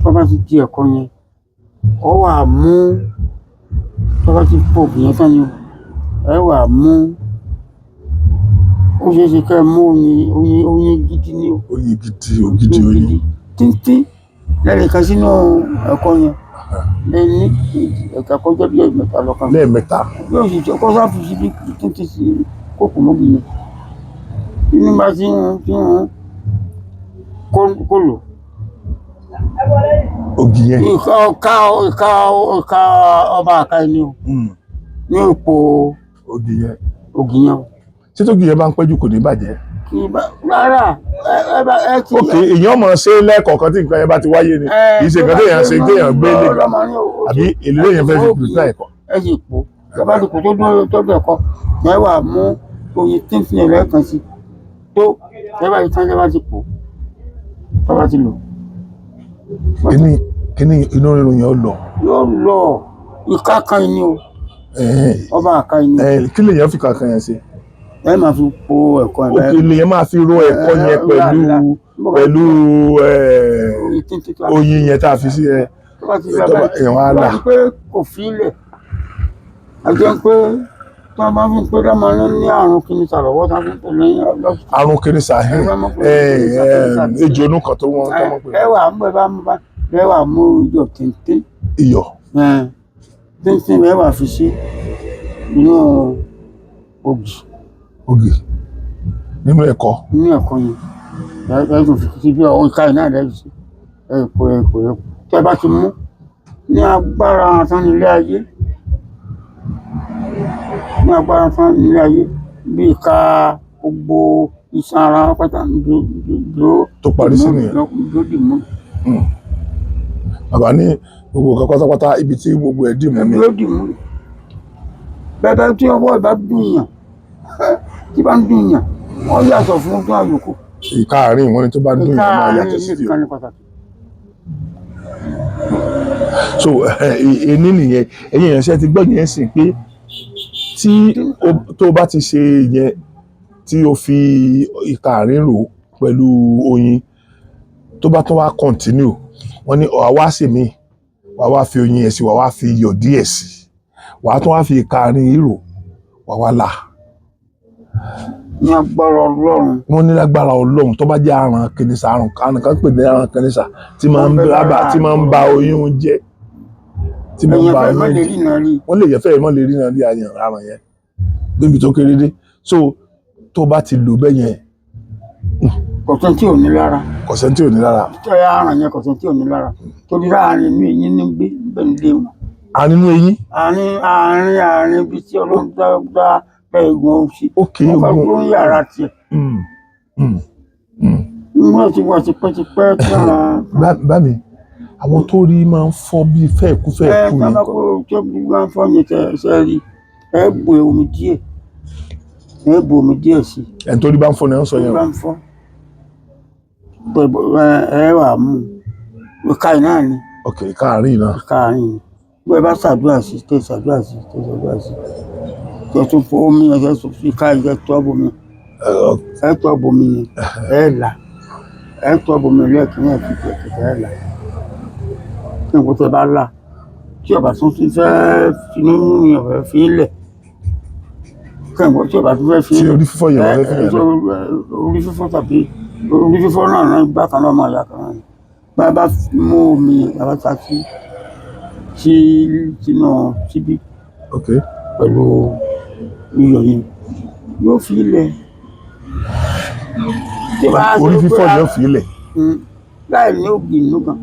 Tó bá ti di ẹ̀kọ yẹn, ó wà mú, tó bá ti po ògì yẹn tán ni o, ẹ wà mú, ó ṣeé ṣe kẹ́ ẹ mú oyin, oyin, oyin gidi ni o. Oyin gidi, ògidì oyin. Tíntín lẹ́nìkan sínú ẹ̀kọ yẹn, lẹ́ni ẹ̀ka kọjá bí ẹ̀mẹ́ta lọ́kàn. Lẹ́ẹ̀mẹ́ta. Yóò sì jẹ́ kó sáfù síbi títí sí kókò mọ́bì yẹn, inú bá ti ń ti ń kó lò. Ògì yẹn. Ìka ọ̀ka ìka ìka ọba àka ẹni o ní òpó. Ògì yẹn. Ògì yẹn o. Ṣé tógì yẹn bá ń pẹ́jù kò ní bàjẹ́? Kí bá rárá, ẹ ẹ bá ẹ ti. Ok, èèyàn mọ̀ ṣe lẹ́ẹ̀kọ̀ọ̀kan tí nǹkan yẹn bá ti wáyé ni, kì í ṣe nǹkan téèyàn ṣe téèyàn gbé lé àbí èlé èèyàn fẹ́ fi prepare ẹ̀kọ́. Ẹ sì pò tó bá ti pò tó dúró tó bẹ̀ kọ́ ẹ wà mú oyin tíntìn rẹ kan sí tó ẹ bá ti tán, ẹ bá ti pò tó bá ti lò. Kíní kíní inú rírun yẹn ó lọ? Yóò lọ, ìka kan ni o. Ọba àka ni. Kí lèèyàn fi kankan yẹn ṣe? Ẹ máa fi po ẹ̀kọ́ ẹ̀. Ok, lèèyàn máa fi ro ẹ̀kọ́ yẹn pẹ̀lú oyin tíntìn tó oyin yẹn tá a fi sí ẹ. Tó bá ti tó bá èèyàn á tó bá là. ti pé kò fi ilẹ̀ àti pé tí wọ́n bá fi pé dáná ní àrùn kìíní sàlọ́wọ́ tí wọ́n fi ń pè ní ọlọ́sùn. Àrùn kìnìṣà, ejò inú kan tó wọ́n tó mọ̀ pé. Ẹ wà mú, ẹ bá mú bá ẹ wà mú iyọ̀ téńté. Iyọ̀. Téńté ẹ wà fi sí inú ògì. Ògì nínú ẹ̀kọ́. Nínú ẹ̀kọ́ yẹn, ẹ tún fi sí bí ọ̀hún ìka iná rẹ̀ sí ẹ kò ẹ kò ẹ tẹ́ bá ti mú ní agbára tán nílé ayé, ní agbára tán nílé ayé, bí ìka gbogbo iṣan ara pátá dúró. Tó parí sí nìyẹn. Dúró dì mú. Bàbá ní gbogbo nǹkan pátápátá, ibi tí gbogbo ẹ̀ dì mú ni. Dúró dì mú bẹ́ẹ̀ bẹ́ẹ̀ tí ọwọ́ ìbá dùn yàn, tí bá ń dùn yàn, wọ́n yàtọ̀ fún tó àyòkù. Ìka àárín wọn ni tó bá ń dùn yàn máa yàtọ̀ sí ti nìkan ní pàtàkì. So ení nìyẹn, ẹ̀yin èèyàn, ṣe ti gbọ́ yẹn sìn pé tí tó bá ti ṣe yẹn, tí o fi ìka àárín rò pẹ̀lú oyin, tó bá tún wá continue, wọ́n ní wàá wá sí mi, wàá wá fi oyin yẹn sí, wàá wá fi iyọ̀ díẹ̀ sí, wàá tún wá fi ìka àárín yìí rò, wàá wá là. Ní agbára Ọlọ́run. Wọ́n ní lágbára Ọlọ́run, tó bá jẹ́ àrùn kìnìṣà, àrùn kan pè ní àrùn kìnìṣà tí máa ń bá tí máa ń ba oyún jẹ́, tí máa ń ẹ̀yìn ba fẹ́ má oyún lè jẹ́ rí náà rí. Wọ́n lè yẹ fẹ́ẹ̀ mọ́ lè rí náà rí àyàn àrùn yẹn débi tó kéré dé. So tó bá ti lò bẹ́ẹ̀ yẹn, Kọ̀tún tí ò ní lára. Kọ̀sẹ́ tí ò ní lára. Tó yà àrùn yẹn, kọ̀tún tí ò ní lára torí láàrin inú eyín ní gbé bẹ́ẹ̀ nílé wọn. Àrùn eyín. Àárín àárín àárín ibi tí Ọlọ́run dá dá bẹ́ẹ̀ egun sí. Ok. Wọ́n bá Ogun. dúró ní yàrá tiẹ̀. Wọ́n ti wà tipẹ́tipẹ́ tí wọ́n. Bá mi, àwọn tó rí máa ń fọ́ bíi fẹ́ẹ̀kú Ẹ fẹ́ẹ̀kú yẹn tábà kọ́? kó tó bí wọ́n fọ́ yẹn tẹ ṣe rí, ẹ bu omi díẹ̀, ẹ bu omi díẹ̀ sí i. Ẹni tó rí bá ń fọ́ ni wọ́n sọ Tó yẹn bá o. ń fọ́ pẹ̀lú ẹ wà mú ìka yìí náà ni. Ok, káàárín náà. Ìka àárín ni bí ẹ bá ṣàdúrà sí, tẹ ṣàdúrà sí, tẹ ṣàdúrà sí, tẹ tún fọ omi yẹn, tẹ tún fi ìka yìí, tẹ tọ́ bomi, ẹ tọ́ bomi yẹn, ẹ là, ẹ tọ́ bomi lẹ́ẹ̀kínní, ẹ fi kẹ̀kẹ́ ẹ là kí n kò tẹ bá là tí ọba tún fi fẹ́ finú yẹn fẹ́ fi lẹ̀ kí n kò tí ọba tún fẹ́ fi Tí orí fífọ́ yẹn wọ́n fẹ́ fi yẹn lọ. orí fífọ́ tàbí Orí fífọ́ náà náà bákan náà máa yà kan náà ni. Bá a bá mú omi yẹn, bá a bá ta sí sí sínú síbí Ok. pẹ̀lú iyọ̀ yẹn, yóò fi ilẹ̀. Tí bá a ṣe Orí pé fífọ́ yẹn fi ilẹ̀. Láì ní ògì inú kan.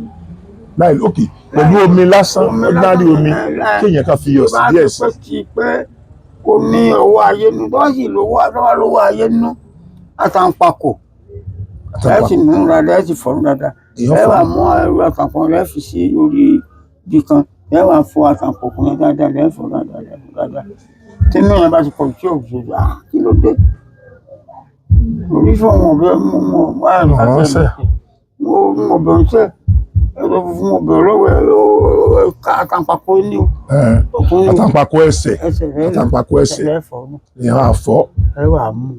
Láì, ok, pẹ̀lú omi lásán, ordinary omi kéèyàn kan fi iyọ̀ sí díẹ̀ sí. Tó bá ti pẹ́ kó ní ọwọ́ ayé nú, tó bá sì lówó, tó bá lówó ayé nú, àtàǹpàkò ẹ sì nù dáadáa, ẹ sì fọ̀ nù dáadáa. Èèyàn Ẹ fọ̀ wà nù. mú ẹrú àtàǹpàkò rẹ fi sí orí ibi kan, ẹ wà fọ àtàǹpàkò yẹn dáadáa, ẹ fọ̀ dáadáa, ẹ fọ̀ dáadáa. Tínú yẹn bá ti pọ̀ tí ò ṣe, ah, kí ló dé? Orí fọ́ wọn ọbẹ̀ mú mú wá. Wọ́n sẹ̀. Mo mú ọbẹ̀ ń sẹ̀, ẹ̀rọ funfun ọbẹ̀ lọ́wọ́ ẹ̀ ká àtàǹpàkò ní o. Ọkùnrin Àtàǹpàkò ẹsẹ̀. Ẹsẹ̀ rẹ. Àtàǹpàkò ẹsẹ̀. Rẹ fọ̀ nù. Èèyàn á fọ̀. Ẹ wà mú,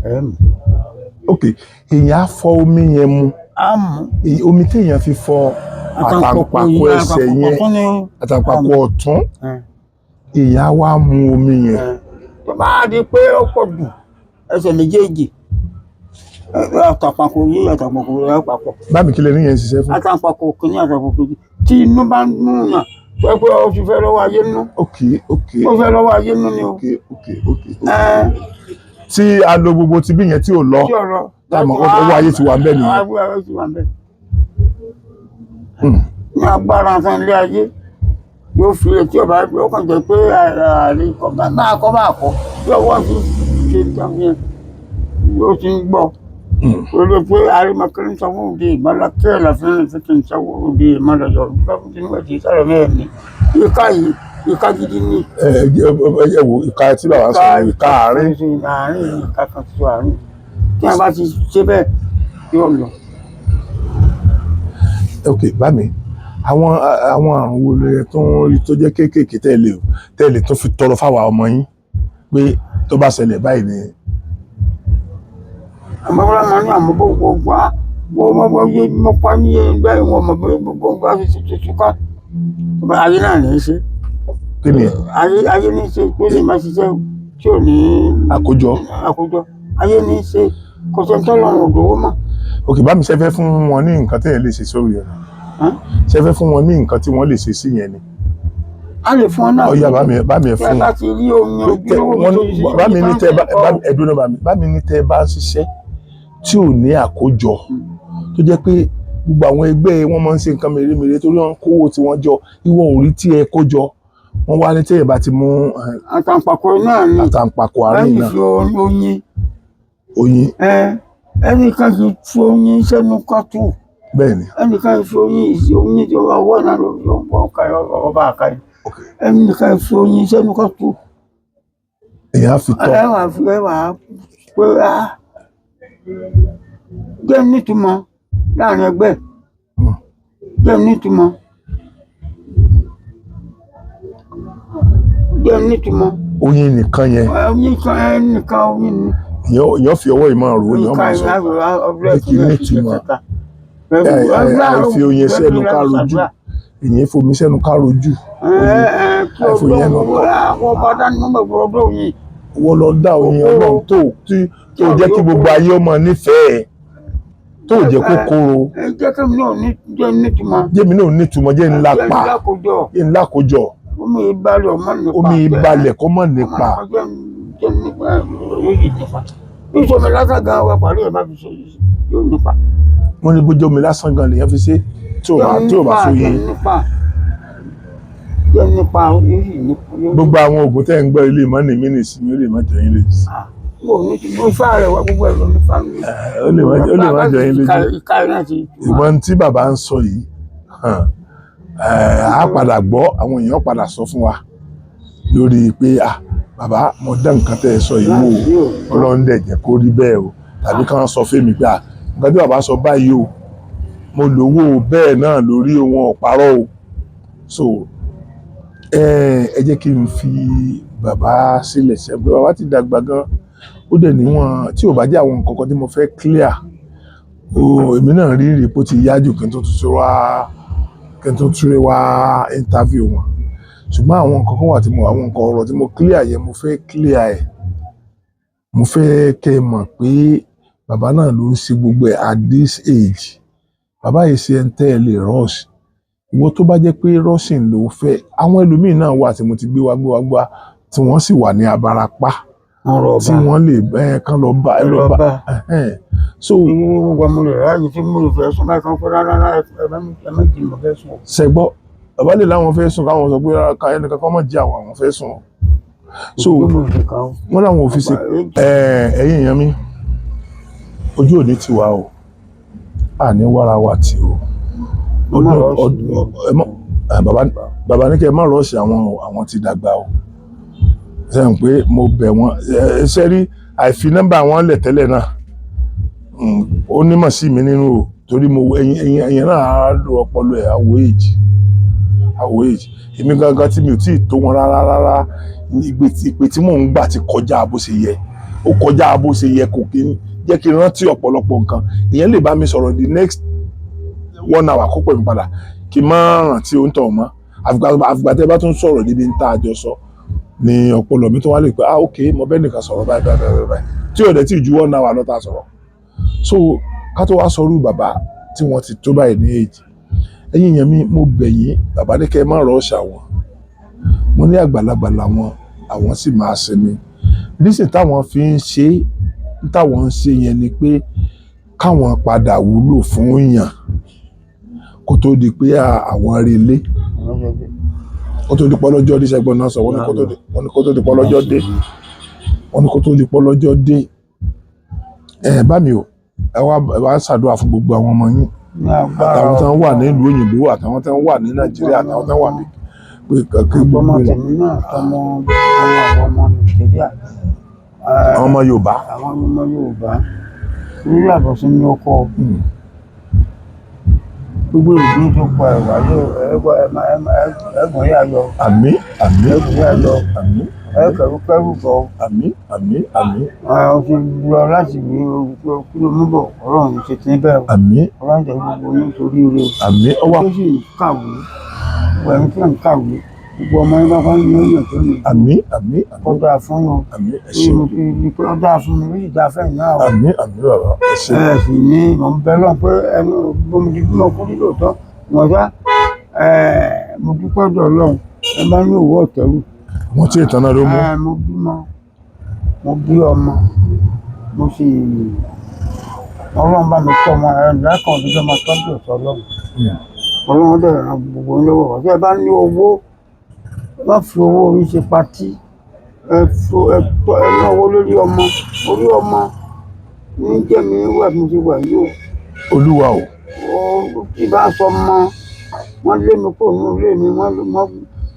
ẹ mú. Ok, èèyàn á fọ omi yẹn mu. Á mú. Omi téèyàn fi fọ àtàǹpàkò ẹsẹ̀ yẹn, àtàǹpàkò ní. Àtàǹpàkò ọ̀tún, èèyàn á wá mu omi yẹn. Tó bá di pé ó pọ̀ jù, ẹsẹ̀ méjèèjì, àtàǹpàkò yìí, àtàǹpàkò rẹ papọ̀. Bámi, kí lè ní yẹn ń ṣiṣẹ́ fún? Àtàǹpàkò kìíní, àtàǹpàkò kejì, tí inú bá ń nú yàn tó ẹ pé ó ti fẹ́ lọ́wọ́ ayé nú. Ok. Ó fẹ́ lọ́wọ́ ayé nú ni o. Ok. Ẹ. Tí a lo gbogbo tibí yẹn tí ò lọ, Tí ọ̀rọ̀ tá a mọ̀ pé owó ayé ti wà ńbẹ̀ nìyẹn. Owó ayé ti wà ńbẹ̀. Ní agbára fún ilé ayé yóò fi etí ọba pé ó kàn jẹ́ pé ààrẹ kọ́ máa kọ́ máa kọ́ bí ọwọ́ ti ṣe tán yẹn yóò ti ń gbọ́. Olú pé arimakiri ń sanwó òde ìmọ̀lá kẹ́ẹ̀lá fún ìfẹ́ ń sanwó òde ìmọ̀lá yọ̀ nígbà tí wọ́n ti sọ̀rọ̀ mẹ́rin ní ìka yìí, ìka gidi ní. Ẹ ẹ ẹ wo ìka tí bàbá ń sọ, ìka àárín. Àárín, ìka kan tó àárín, tí a bá ti ṣe bẹ́ẹ̀ yóò lọ. Ok, bá mi, àwọn àrùn wo lè tó ń rí tó jẹ́ kéékèèké tẹ́lẹ̀ tó fi tọrọ fáwa ọmọ yín pé tó bá ṣẹlẹ̀ báyìí ni? Àmọ́ wọ́n máa ní àmọ́ bó gbogbo á wọ́n mọ̀ bó yé mọ́ pa ní yé bẹ́ẹ̀ wọ́n mọ̀ bó gbogbo á ti ti túká. Ayé náà ní í ṣe. Kí ni? Ayé ní í ṣe pé lè máa ṣiṣẹ́ tí ò ní Àkójọ. Àkójọ ayé ní í ṣe, kò sẹ́ni tọ́lọ́run ò lówó mọ́. Ok, bá mi, ṣe fẹ́ fún wọn ní nǹkan tẹ́yẹ̀ lè ṣe sórí ẹ̀? Ṣe fẹ́ fún wọn ní nǹkan tí wọ́n lè ṣe sí yẹn ni? A lè fún ọ náà. Ọ̀ya, bá mi ẹ Tí fún a bá wọn. ti rí omi ojúlówó Wọ́n tó ṣe bá mi ní tẹ́ bá ẹdùn náà, bá mi ní tẹ́ bá ń ṣiṣẹ́ tí ò ní àkójọ, tó jẹ́ pé gbogbo àwọn ẹgbẹ́ wọn máa ń ṣe nǹkan mèremère torí wọn kówó tí wọ́n jọ, ìwọ ò rí tí ẹ kó jọ, wọ́n wá ní tẹ́yẹ̀ bá ti mú Àtàǹpàkò náà ni. Àtàǹpàkò àárín Lẹ́yìn náà. fi oyin. Oyin. Ẹ ẹnìkan kì í fi oyin sẹ́nu kọ́tù. Bẹ́ẹ̀ ni. Ẹnìkan fi oyin, oyin tí ọwọ́ náà ló fi ọgbọ́n ká ọba àká yìí. Ẹnìkan fi oyin sẹ́nu kọ́tù. Èèyàn á fi tọ́. Ẹ wà fi, ẹ wà pé a jẹ́ nítumọ̀ láàrin ẹgbẹ́, jẹ́ nítumọ̀, jẹ́ nítumọ̀. Oyin nìkan yẹn? Oyin kan, ẹnìkan oyin ni. Èèyàn fi ọwọ́ ìmọ̀ rò ó, èèyàn máa sọ pé kí nítumọ̀. Àìfi oyin sẹ́nu ká rojú, èèyàn fomi sẹ́nu ká rojú. Àìfi oyin ẹnu kọ́. Wọ́n lọ dá oyin ọlọ́run tó tí tó jẹ́ kí gbogbo ayé ọmọ nífẹ̀ẹ́, tó jẹ́ kó kóró. Jẹ́ kí mi náà ní jẹ́ nítumọ̀. Jẹ́mi náà nítumọ̀, jẹ́ ńlá pa, jẹ́ ńlá kójọ. Omi ìbalẹ̀ ọmọ nípa. Omi ìbalẹ̀ kọ́ mọ̀ nípa. Jẹ́ nípa yóò yí nípa. Bí sọmi lásán gan wa parí ẹ̀ bá fi ṣe yóò nípa. Wọ́n ní bójú omi lásán gan lèèyàn fi ṣe tí ò bá fún yín. Nípa jẹ́ nípa yóò yí nípa. Gbogbo àwọn oògùn tẹ́ ń gbọ́ ilé ìmọ̀ ní mí nìsín, ó lè má jọ yín lójú. Mo ní ti mo ifá rẹ̀ wá, gbogbo ẹ̀rọ ní fa mi. Ó lè má jọ yín lójú. Ìka náà ti. Ìmọ̀ tí bàbá ń sọ yìí, á padà gbọ́, àwọn èèyàn padà sọ fún wa lórí pé, ah, bàbá, mo dá nǹkan tẹ́ ẹ sọ yìí wò ó, Ọlọ́run dẹ̀ jẹ́ kó rí bẹ́ẹ̀ o, tàbí kí wọ́n sọ fún mi pé, ah, nǹkan tí bàbá sọ báyìí o, mo lówó bẹ́ẹ̀ náà lórí wọn, ò parọ́ o. So ẹ jẹ́ kí n fi bàbá sílẹ̀ sẹ́gbẹ́. Bàbá ti dàgbà gan, ó dẹ̀ níwọ̀n tí ò bá jẹ́ àwọn nǹkan kan tí mo fẹ́ clear o. Èmi náà rí rí pé ó ti yá jù kí n tó tún wá interview wọn, ṣùgbọ́n àwọn nǹkan kan wà tí mo, àwọn nǹkan ọ̀rọ̀ tí mo clear yẹn, mo fẹ́ clear ẹ̀. Mo fẹ́ kẹ́ ẹ mọ̀ pé Bàbá náà ló ń ṣe gbogbo ẹ̀ at this age. Bàbá yìí ṣe ń tẹ́ ẹ lè rush. Ìwọ tó bá jẹ́ pé rushing ló fẹ́, àwọn ẹlòmíín náà wà tí mo ti gbé wá gbé wá gbé wá tí wọ́n sì wà ní abarapá Wọ́n rọ̀ tí ọba. wọ́n lè ẹ kán lọ bá ẹ lọ Lọ bá bá. ẹhẹ́n. So Gbogbo mo lè ráyè tí mo lè fẹ́ sùn báyìí kan pé rárá rárá, ẹ má jí, mo fẹ́ sùn. Ṣẹgbọ́, bàbá lè láwọn fẹ́ sùn, káwọn sọ pé rárá, ká ẹnìkan kọ́ mọ̀ jí àwọn, àwọn fẹ́ sùn. So Gbogbo mo lè kàn ó. wọ́n láwọn ò fi ṣe. Ẹ̀yin èèyàn mi, ojú òní ti wà o, àní wàrà wà tí o. Má ọdún rush ọdún mi. ẹ mọ ẹ, bàbá ní kẹ́ ẹ má rush àwọn o, àwọn ti dàgbà o. Sẹ́yìn pé mo bẹ̀ wọ́n, ẹ ṣe rí àìfi nọ́mbà wọn lẹ̀ tẹ́lẹ̀ náà. Ó nímọ̀ sí mi nínú o, torí mo ẹ̀yin náà á lo ọpọlọ ẹ̀, àwọ̀ èjì àwọ̀ èjì èmi gangan tí mi ò tí ì tó wọn rárá rárá. Ìpè tí mò ń gbà ti kọjá bó ṣe yẹ, ó kọjá bó ṣe yẹ, kò kí ń jẹ́ kí n rántí ọ̀pọ̀lọpọ̀ nǹkan. Ìyẹn lè bá mi sọ̀rọ̀ the next one hour, kó pè mí padà, kí n má rántí ohun tó mọ́. Àfìgbà tẹ́ bá tún sọ̀rọ̀ níbi tá a jọ sọ ni ọpọlọ mi tó wá lè pé, ah, ok, mo bẹ́ẹ̀ nìkan sọ̀rọ̀ báyìí báyìí báyìí báyìí, tí ò dẹ̀ tí ì ju one hour lọ tá a sọ̀rọ̀. So ká tó wá sọrú bàbá tí wọ́n ti tó báyìí ní èjì, ẹ̀yin èèyàn mi, mo bẹ̀ yín, bàbá ní kẹ́ ẹ má rush àwọn. Mo ní àgbàlagbà làwọn, àwọn sì máa sinmi. Reason táwọn fi ń ṣe é táwọn ń ṣe yẹn ni pé káwọn padà wúlò fún yàn kó tó di pé àwọn relé, kó tó di pọ́lọ́jọ́ dé. Sẹ́gbọ́n náà sọ, wọ́n ní kó tó di pọ́lọ́jọ́ dé, wọ́n ní kó tó di pọ́lọ́jọ́ dé. Ẹ bá mi o, ẹ wá ṣàdúrà fún gbogbo àwọn ọmọ yín Ní agbára àtàwọn tí wọ́n wà nílùú òyìnbó, àtàwọn tí wọ́n wà ní Nàìjíríà, àtàwọn tí wọ́n wà ní pé kí gbogbo ọmọ wọn tèmi náà, tọmọ àwọn ọmọ Nàìjíríà, àwọn ọmọ Yorùbá. Àwọn ọmọ Yorùbá lórí àbọ̀sí ní ọkọ gbogbo ìlú tó pa ẹ̀wà yóò ẹ̀gbọ́n yà yọ. Àmín, àmín. Ẹ̀gbọ́n yà yọ. Àmín. Ẹ̀kẹ́rù kẹ́rù bọ̀. Àmín, àmín, àmín. Àwọn ti lọ láti gbé kí ló mú bọ̀, Ọlọ́run ṣe ti bẹ́ẹ̀ o. Àmín. Ọlọ́run jẹ́ gbogbo yín torí ire o. Àmín, ọwọ́. Tó sì ń kàwé, gbogbo ẹni tí ń kàwé, gbogbo ọmọ yín bá bá ń yàn tó ní Àmín, àmín, kó àmín. dáa fún yín. Àmín, ẹ ṣeun. Ní pé ó dáa fún mi, ó sì dáa fẹ́yìn náà o. Àmín, àmín, bàbá, ẹ ṣeun. Ẹ sì ní mò ń bẹ lọ́n pé ẹni bómi ti bímọ kú ní lóòótọ́ wọ́n sá mo dúpẹ́ dọ̀ Ọlọ́run, ẹ bá ní òwò ọ̀tẹ́rù. Wọ́n tí ìtàn náà ló mú. Mo bímọ, mo bí ọmọ, mo sì Ọlọ́run bá mi tọ́ ọmọ ẹ lẹ́kàn òdúdó máa tọ́jú ọ̀tọ̀ Ọlọ́run. Ọlọ́run dẹ̀ ràn gbogbo yín lọ́wọ́. Ọ̀tẹ́ ẹ bá ní owó, ẹ má fi owó orí ṣe patí, ẹ fo ẹ tọ́ ẹ náwó lórí ọmọ, orí ọmọ ní jẹ́ mi wà bí mo ṣe wà yìí o. Olúwa o. Ó tí bá sọ mọ́, wọ́n lé mi kúrò nínú ilé mi, wọ́n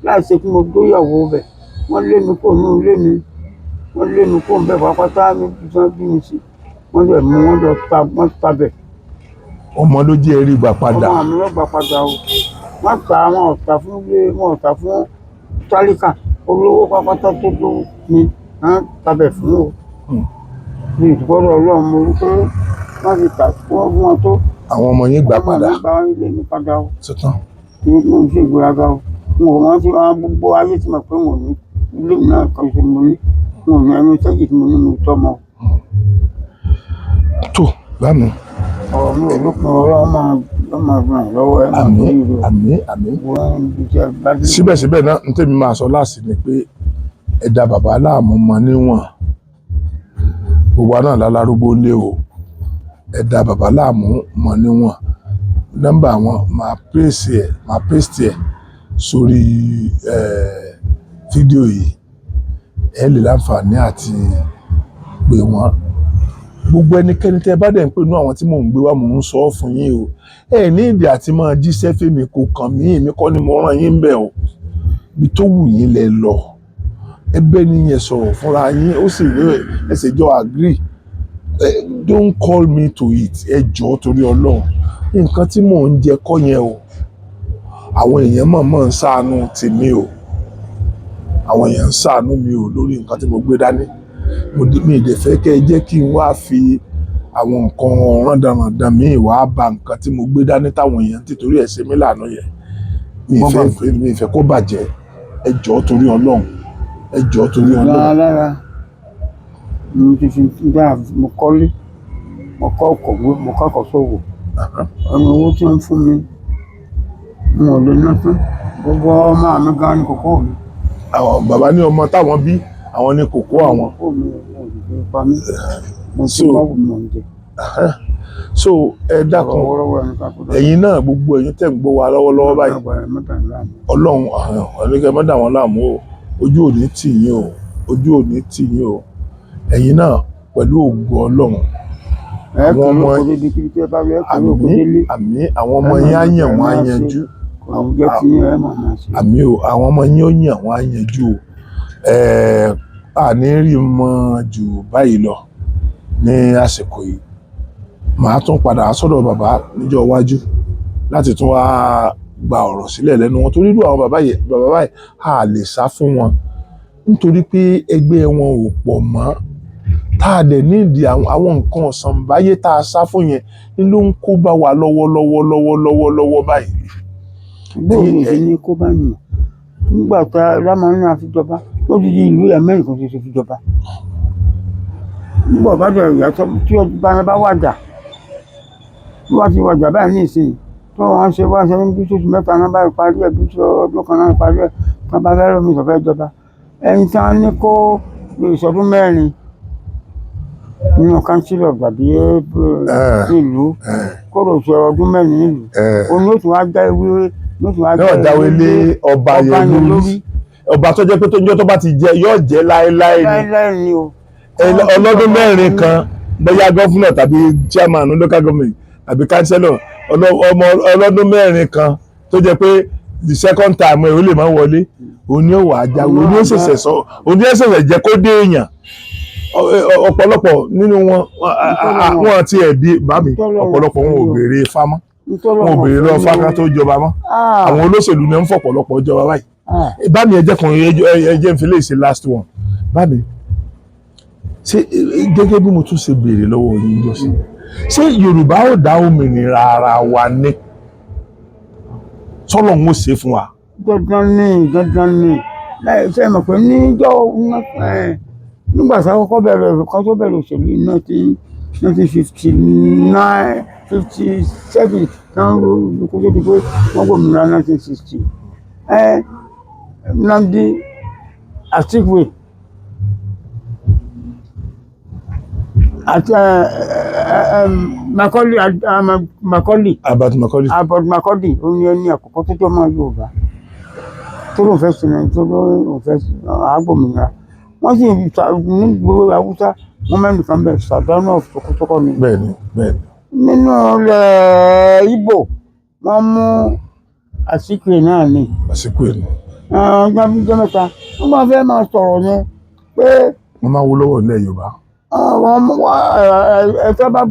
láì ṣe kí mo gbéyàwó bẹ̀, wọ́n lé mi kúrò nínú ilé mi, wọ́n lé mi kúrò níbẹ̀ pátápátá níbi tí wọ́n bí mi sí. Wọ́n dẹ̀ mú wọn lọ ta, wọ́n tabẹ̀. Ọmọ ló jẹ́ eré ìgbà padà. Ọmọ mi ló gbà padà o. Wọ́n ta, wọn ò ta fún ilé, wọn ò ta fún tálíkà, olówó pátápátá tó tó mi wọ́n tabẹ̀ fún o. Ní ìdúpọ́dọ̀ Ọlọ́run, mo rí pé wọ́n ti tà fún wọn tó. Àwọn ọmọ yín gbà Ọmọ padà. mi gba ilé mi padà o. Tuntun. Ní mo ń ṣe ìgbéraga o, n ò wọ́n ti wọn gbogbo ayé ti mọ̀ pé n ò ní ilé mi náà kan ṣe mo ní, n ò ní ẹnu sẹ́yìn tí mo ní mo tọ́ mọ́. Tó bámi. Ọ̀rọ̀ mi ò lópin, Ọlọ́run máa ràn yín lọ́wọ́, ẹ máa Àmín. torí rẹ̀. Àmín, àmín. Wọ́n ń bí jẹ́ bá dé. Síbẹ̀síbẹ̀ náà, n tẹ́mi máa sọ láàsì ni pé ẹ̀dá bàbá láàmú mọ níwọ̀n. Gbogbo wa náà lálárúgbó lé o, ẹ̀dá bàbá láàmú mọ níwọ̀n. Nọ́mbà wọn máa pèsè ẹ̀, máa paste ẹ̀ sórí fídíò yìí, ẹ lè láǹfààní àti pè wọ́n. Gbogbo ẹnikẹ́ni tẹ́ bá dẹ̀ ń pè nú àwọn tí mò ń gbé wá, mò ń sọ ọ́ fún yín o, ẹ ní ìdí àti máa jíṣẹ́ fèmí, kò kàn mí, èmi kọ́ ni mo rán yín bẹ̀ o. Ibi tó wù yín lẹ lọ, ẹ bẹ́ẹ̀ ni yẹn sọ̀rọ̀ fúnra yín, ó sì rí ẹ sì jọ agree. Ẹ don't call me to it, ẹ jọ̀ọ́, torí Ọlọ́run. Nǹkan tí mò ń jẹ kọ́ yẹn o. Àwọn èèyàn mọ̀ọ́mọ̀ ń ṣàánú tèmi o, àwọn èèyàn ń ṣàánú mi o lórí nǹkan tí mo gbé dání. Mi ì dẹ̀ fẹ́ kẹ́ ẹ jẹ́ kí n wá fi àwọn nǹkan rándanràndan míì wá ba nǹkan tí mo gbé dání táwọn èèyàn ti torí ẹ̀ ṣe mí láàánú yẹn. Mi ì fẹ́ kó bàjẹ́. Ẹ jọ̀ọ́, torí Ọlọ́run, ẹ jọ̀ọ́, torí Ọlọ́run. Lára lára mo ti fi dá, mo kọ́lé. Mo kọ́ kọ̀wé, mo kọ́kọ́ sòwò. Ọ̀nà owó tí wọ́n fún mi, n ò lè ná tán. Gbogbo ọmọ mi gan ni kókó mi. Àwọn bàbá ní ọmọ táwọn bí àwọn ní kòkó àwọn. Kókó mi ò lè fi pa mí. Mo ti So- bá wù mí oúnjẹ. So ẹ dákun, Wọ́rọ́wọ́ ẹni ká kó dọ̀. ẹ̀yin náà, gbogbo ẹ̀yin tẹ̀ ń gbọ́ wa lọ́wọ́lọ́wọ́ báyìí, Ọlọ́run ọ̀nìkẹ́ mọ́dà wọn láàmú o, ojú ò ní tì yín o, ojú ò ní tì yín o. Ẹ̀yin náà, pẹ̀lú ògo Ọlọ́run, Ẹ àwọn kúrò ọmọ- kó débi kíbi tí ẹ bá rí, ẹ kúrò kó àmín délé. àmín. Àwọn ọmọ yín á yàn wọ́n á yanjú. Àwọn jẹ́ kí ẹ máa máa ṣe. Àmín o, àwọn ọmọ yín ó yàn wọ́n á yanjú o. Àní rí mọ́ jù báyìí lọ ní àsìkò yìí. Màá tún padà sọ́dọ̀ bàbá níjọ́ iwájú láti tún wá gba ọ̀rọ̀ sílẹ̀ lẹ́nu wọn, torí irú àwọn bàbá yìí, bàbá báyìí, a lè sá fún wọn nítorí pé ẹgbẹ́ wọn ò pọ̀ mọ́ tá a dẹ̀ nídìí àwọn nǹkan ọ̀sánbáyé tá a sá fún yẹn ni ló ń kó bá wa lọ́wọ́lọ́wọ́ lọ́wọ́lọ́wọ́ lọ́wọ́ báyìí. Bóòlù ṣe ní kó bá yàn nígbà tá a lámà ní àfijọba ó ti di ìlú Amẹ́ríkà ṣoṣo fìjọba. Nígbà bá dẹ̀ ìyá tó tí ọba bá wàjà, bí wọ́n ti wàjà báyìí ní ìsìn tó wọ́n ṣe wá ṣe ní bí oṣù 3 náà báyìí parí ẹ̀, bí ọdún kan náà parí ẹ̀, kan bá fẹ́ràn mi sọ̀fẹ́ jọba, ẹni tí wọ́n ní kó ìṣọdún 4 nínú kánsílọ̀ tàbí nílùú kó lè ṣe ọdún 4 nílùú, òun ló tún wá dá ewé, ló tún wá náà dáwé lé ọba yẹn lórí, ọba tó jẹ́ pé tó ń jọ́ tó bá ti jẹ yóò jẹ́ láéláé ni. Láéláé ni o. Ọlọ́dún 4 kan, bóyá governor tàbí chairman local government tàbí councillor, ọmọ ọlọ́dún 4 kan tó jẹ́ pé the second time ẹ̀ ó lè máa wọlé, òun ni ó wà á jáwé, òun ni ó ṣẹ̀ṣẹ̀ sọ, òun ni ó ṣẹ̀ṣẹ̀ jẹ́ kó dé èèyàn. Ọ̀pọ̀lọpọ̀ nínú wọn, wọn ti ẹ̀ bí bá mi, ọ̀pọ̀lọpọ̀ wọn ò béèrè ifá mọ́, wọn ò béèrè lọ́wọ́ fáká tó jọba mọ́. Àwọn olóṣèlú ni ń fọ̀pọ̀lọpọ̀ jọba báyìí. Bá mi, ẹ jẹ́ kan, ẹ jẹ́ n fi lè ṣe last one. Bá mi, ṣé gẹ́gẹ́ bí mo tún ṣe béèrè lọ́wọ́ yín jọ sí, ṣé Yorùbá ò dá òmìnira ara wa ní sọ́lọ̀ ń ṣe fún wa? Dandan ni, dandan ni. Láì ṣe mọ̀ pé níjọ́ nígbà tí a kọ́kọ́ bẹ̀rẹ̀ kan tó bẹ̀rẹ̀ òṣèlú 1959, 57 tán kó tó di pé wọ́n gbòmìnira 1960, Nnamdi Azikiwe àti Macaulay, Macaulay. Herbert Macaulay. Herbert Macaulay, ó ní ẹni àkọ́kọ́ tó jọ́ mọ́ Yorùbá tó lóun fẹ́ sinmi, tó lóun fẹ́ àgbòmìnira. Wọ́n sì ní gbogbo Haúsá wọ́n mẹ́rin kan bẹ̀, Sardauna of Sokoto kọ́ ni. Bẹ́ẹ̀ni, bẹ́ẹ̀ni. Nínú ilẹ̀ Ìgbò, wọ́n mú Azikiwe náà ni. Àsìkò ẹ̀ nù. Ọjọ́ ọjọ́ mẹ́ta wọ́n máa fẹ́ máa sọ̀rọ̀ yẹn pé Wọ́n máa ń wo lọ́wọ́ ilẹ̀ Yorùbá. Wọ́n ẹ tó bá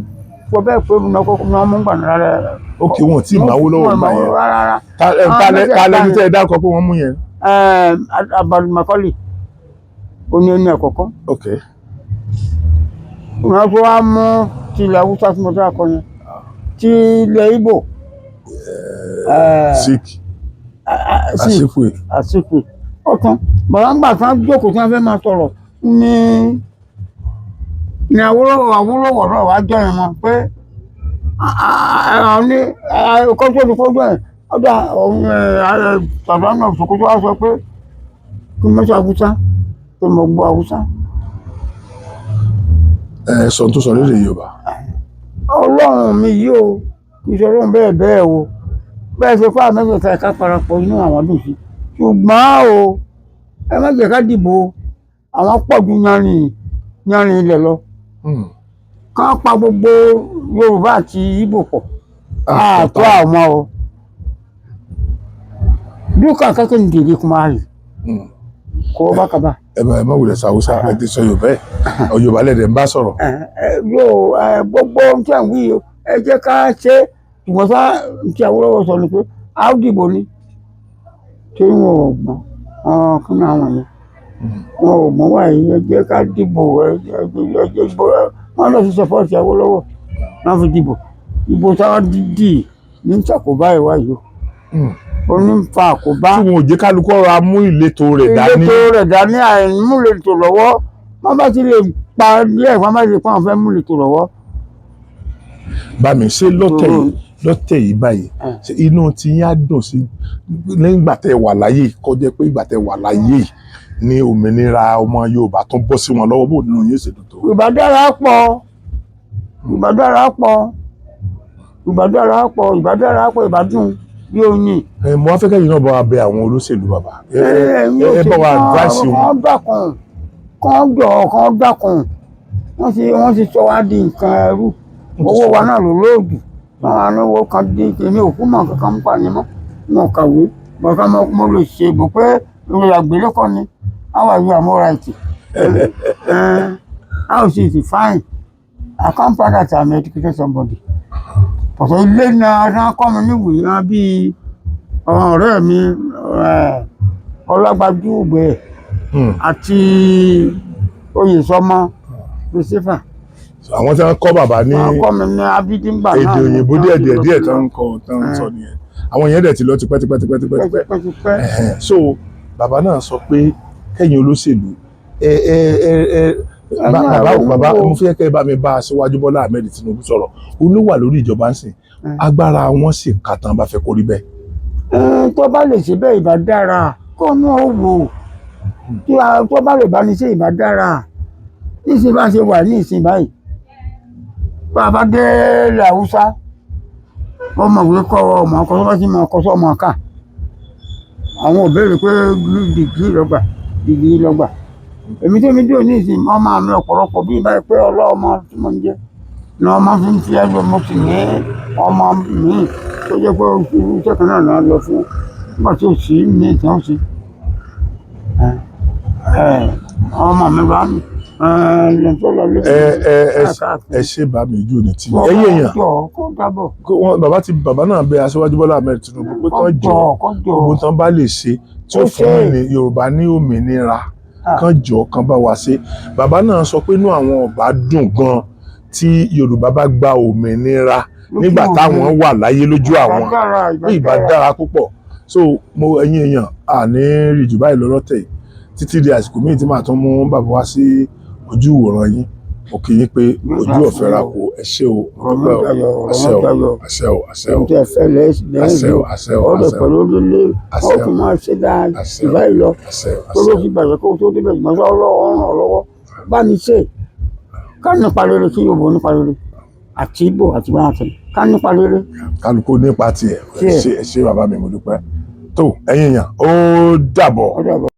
sọ bẹ́ẹ̀ pé wọ́n mú gbàdúrà rẹ̀. Ókè, wọn ò tí ì máa wó lọ́wọ́ ìgbà yẹn. Rárá. Ta lẹni tẹ́ ẹ dákọ pé wọ́n mú yẹn? Herbert Macaulay, ó ní ẹni àkọ́kọ́. Ok. Wọ́n tó wá mú ti ilẹ̀ Haúsá tí mo dá akọ yẹn, ti ilẹ̀ Ìgbò, Sick Azikiwe. Azikiwe ọ̀tán bàbá ń gbà tán jókòó tí wọ́n fẹ́ máa sọ̀rọ̀ ní Awólọ́wọ̀ náà wá jọ yẹn mọ́ pé ní kọ́jú ti kọ́jú ẹ̀ ọ̀dà bàbá náà Sòkòtò wá sọ pé kí mọ́tò Haúsá tó mọ̀ gbọ́ Haúsá. Ẹ sọ tó sọ lédè Yorùbá. Ọlọ́run mi yìí o, kì í ṣe ọlọ́run bẹ́ẹ̀ bẹ́ẹ̀ o, bẹ́ẹ̀ ṣe fún àmẹ́sẹ̀ta ẹ̀ka parapọ̀ inú àwọn dùn sí, ṣùgbọ́n o ẹ má jẹ́ ká dìbò, àwọn pọ̀ ju yanrìn yanrìn ilẹ̀ lọ, ká pa gbogbo Yorùbá àti Ìgbò pọ̀ àtọ́ àwọn o dúkà kẹ́kẹ́ ní dèrè kúmárì kó bá kaba. Ẹ má wulẹ̀ sọ Haúsá, ẹ ti sọ Yorùbá, ẹ Yorùbá lẹ́dẹ̀ ń bá sọ̀rọ̀. Yóò gbogbo ohun tí à ń wí o, ẹ jẹ́ ká ṣe é, ṣùgbọ́n sá tí Awólọ́wọ̀ sọ ni pé a ó dìbò ni, torí wọn ò gbọ́n wọn kí ni àwọn yẹn, wọn ò gbọ́n wà yìí. Ẹ jẹ́ ká dìbò, ẹ jẹ́ dìbò. Wọn lọ sí sọpọ́ọ̀tì Awólọ́wọ̀, wọn fi dìbò. Ìbò táwọn dì ní ṣàkóbá ìwà yìí o, ó ní fa àkóbá. Tí wọn ò jẹ́ kálukú ọ̀rọ̀ amú ìletò rẹ̀ dání. Ìletò rẹ̀ dání, àìmúletò lọ́wọ́, wọ́n bá ti lè pa díẹ̀, wọ́n bá ti lè pa àwọn fẹ́ múletò lọ́wọ́. Bá mi ṣe lọ́tẹ̀ yìí, lọ́tẹ̀ yìí báyìí, ṣe inú tí yín á dùn sí lẹ́yìn ìgbà tẹ́ wà láyé, kó jẹ́ pé ìgbà tẹ́ wà láyé yìí ní òmìnira ọmọ Yorùbá tó bọ́ sí wọn lọ́wọ́, bó nínú yóò ṣe dùn tó? Ìbá dára pọ̀, ìbá dára pọ̀, ìbá dára pọ̀, ìbá dára pọ̀, ìbá dùn bí oyin. Ẹ mo wá fẹ́ kẹ́yìn náà bá wa bẹ àwọn olóṣèlú, bàbá. Ẹ ẹ bá wa advice wọn. Kàn dákun, kàn jọ, kàn dákun. Wọ́n ti sọ wá di nǹkan ẹrú. Owó wa náà ló lóògùn wọn á ní owó kan dín. Èmi ò kú mọ̀ kankan ń pààyàn mọ́, wọn kàwé bọ̀ká mo lè ṣe bò pé ìròyìn àgbélékọ́ ni. How are you? I'm alright. How is it? Fine. I can't find that I'm educated somebody. Pọ̀tọ́ ilé náà náà kọ́ mi níwèé náà bíi àwọn ọ̀rẹ́ mi, Ọlágbájú Ògbẹ́ àti Oyèsọmọ Christopher. Àwọn tí wọ́n kọ́ bàbá ní Wọ́n kọ́ mi ní abídíngbà náà. Èdè òyìnbó díẹ̀ díẹ̀ díẹ̀ tó ń kọ tó ń sọ nìyẹn. Àwọn yẹn dẹ̀ ti lọ tipẹ́ tipẹ́ tipẹ́ tipẹ́ tipẹ́. Tipẹ́tipẹ́. Ẹ̀hẹ̀n. So bàbá náà sọ pé kẹ́yìn olóṣèlú ẹ ẹ ẹ ẹ náà bàbá ronú bàbá wò. mo fẹ́ kẹ́ ẹ bá mi bá aṣíwájú Bọ́lá Ahmed Tinubu sọ̀rọ̀. Òun ló wà lórí ìjọba ń sìn, agbára wọn sì kà tán bá fẹ́ kó rí bẹ́ẹ̀. Ẹ, tó bá lè ṣe bẹ́ẹ̀, ìbá dára kó náà wò tí tó bá lè bá ní ṣe, ìbá dára. Nísìnyí bá ṣe wà ní ìsìn báyìí, bá a bá dé ilẹ̀ Haúsá, wọ́n mọ̀ pé kọ́ ọmọ ọkọ tó bá ti mọ ọkọ tó ọmọ ká, àwọn ò béèrè pé degree lọ́gbà, degree lọ́gbà. Èmi tó mi dúró ní ìsìn, ọmọ mi ọ̀pọ̀lọpọ̀ bíi báyìí pé ọlọ́ọ̀mọ tí mo ń jẹ́ ni ọmọ fi ń fi ẹgbẹ́. Mo sì ní ọmọ mi tó jẹ́ pé irú iṣẹ́ kan náà náà lọ fún nígbà tí ó sì ní ìtàn ó sì ọmọ mi bá mi lè tó lọ lé. Ẹ ẹ ẹ ẹ ṣe bá mi ojú ní tí ẹ̀yin èèyàn. Jọ, kó dábọ̀. Kó bàbá ti bàbá náà bẹ aṣíwájú Bọ́lá Ahmed Tinubu pé kó kán jọ, jọ, kó jọ, gbogbo tán bá lè ṣe tí ó Ó fún ṣe. ní Yorùbá ní òmìnira, kán jọ, kán bá wa ṣe. Bàbá náà sọ pé inú àwọn ọba dùn gan tí Yorùbá bá gba òmìnira Lójú nígbà àwọn. táwọn wà láyé, lójú àwọn, dára. pé ìbá dára púpọ̀. So mo ẹ̀yin èèyàn, àní rí jù báyìí lọ́rọ́ tẹ̀ yìí títí di àsìkò míì tí màá tún mú bàbá wá sí ojú ìwòran yín. Mo kí yín pé ojú ọ̀fẹ́ ra kó. Ẹ ṣé o, mo dúpẹ́ o. Àṣẹ o, àṣẹ o, àṣẹ o. Ohun tí ẹ fẹ́ lẹ́yìn. Àṣẹ o, àṣẹ o. Ọ̀dọ̀ Àṣẹ o. pẹ̀lú lílé Àṣẹ ó o. tún máa ṣe dáa Àṣẹ o. ìbá yìí lọ Àṣẹ o. tó ló Àṣẹ o. fi bàjẹ́ kó tó débẹ̀. Ìgbọ́n sọ ọ̀rọ̀ lọ́wọ́ bá ní ṣe ká nípa rere, kí Yorùbá nípa rere àti Ìgbò àti bá àti ká nípa rere. Kálukú nípa tiẹ̀. Ẹ Tiẹ̀. ṣé, ẹ ṣé bàbá mi, mo dúpẹ́. Tó ẹ̀yin èèyàn, ó dàbọ̀. Ọ̀dọ̀ àbọ̀.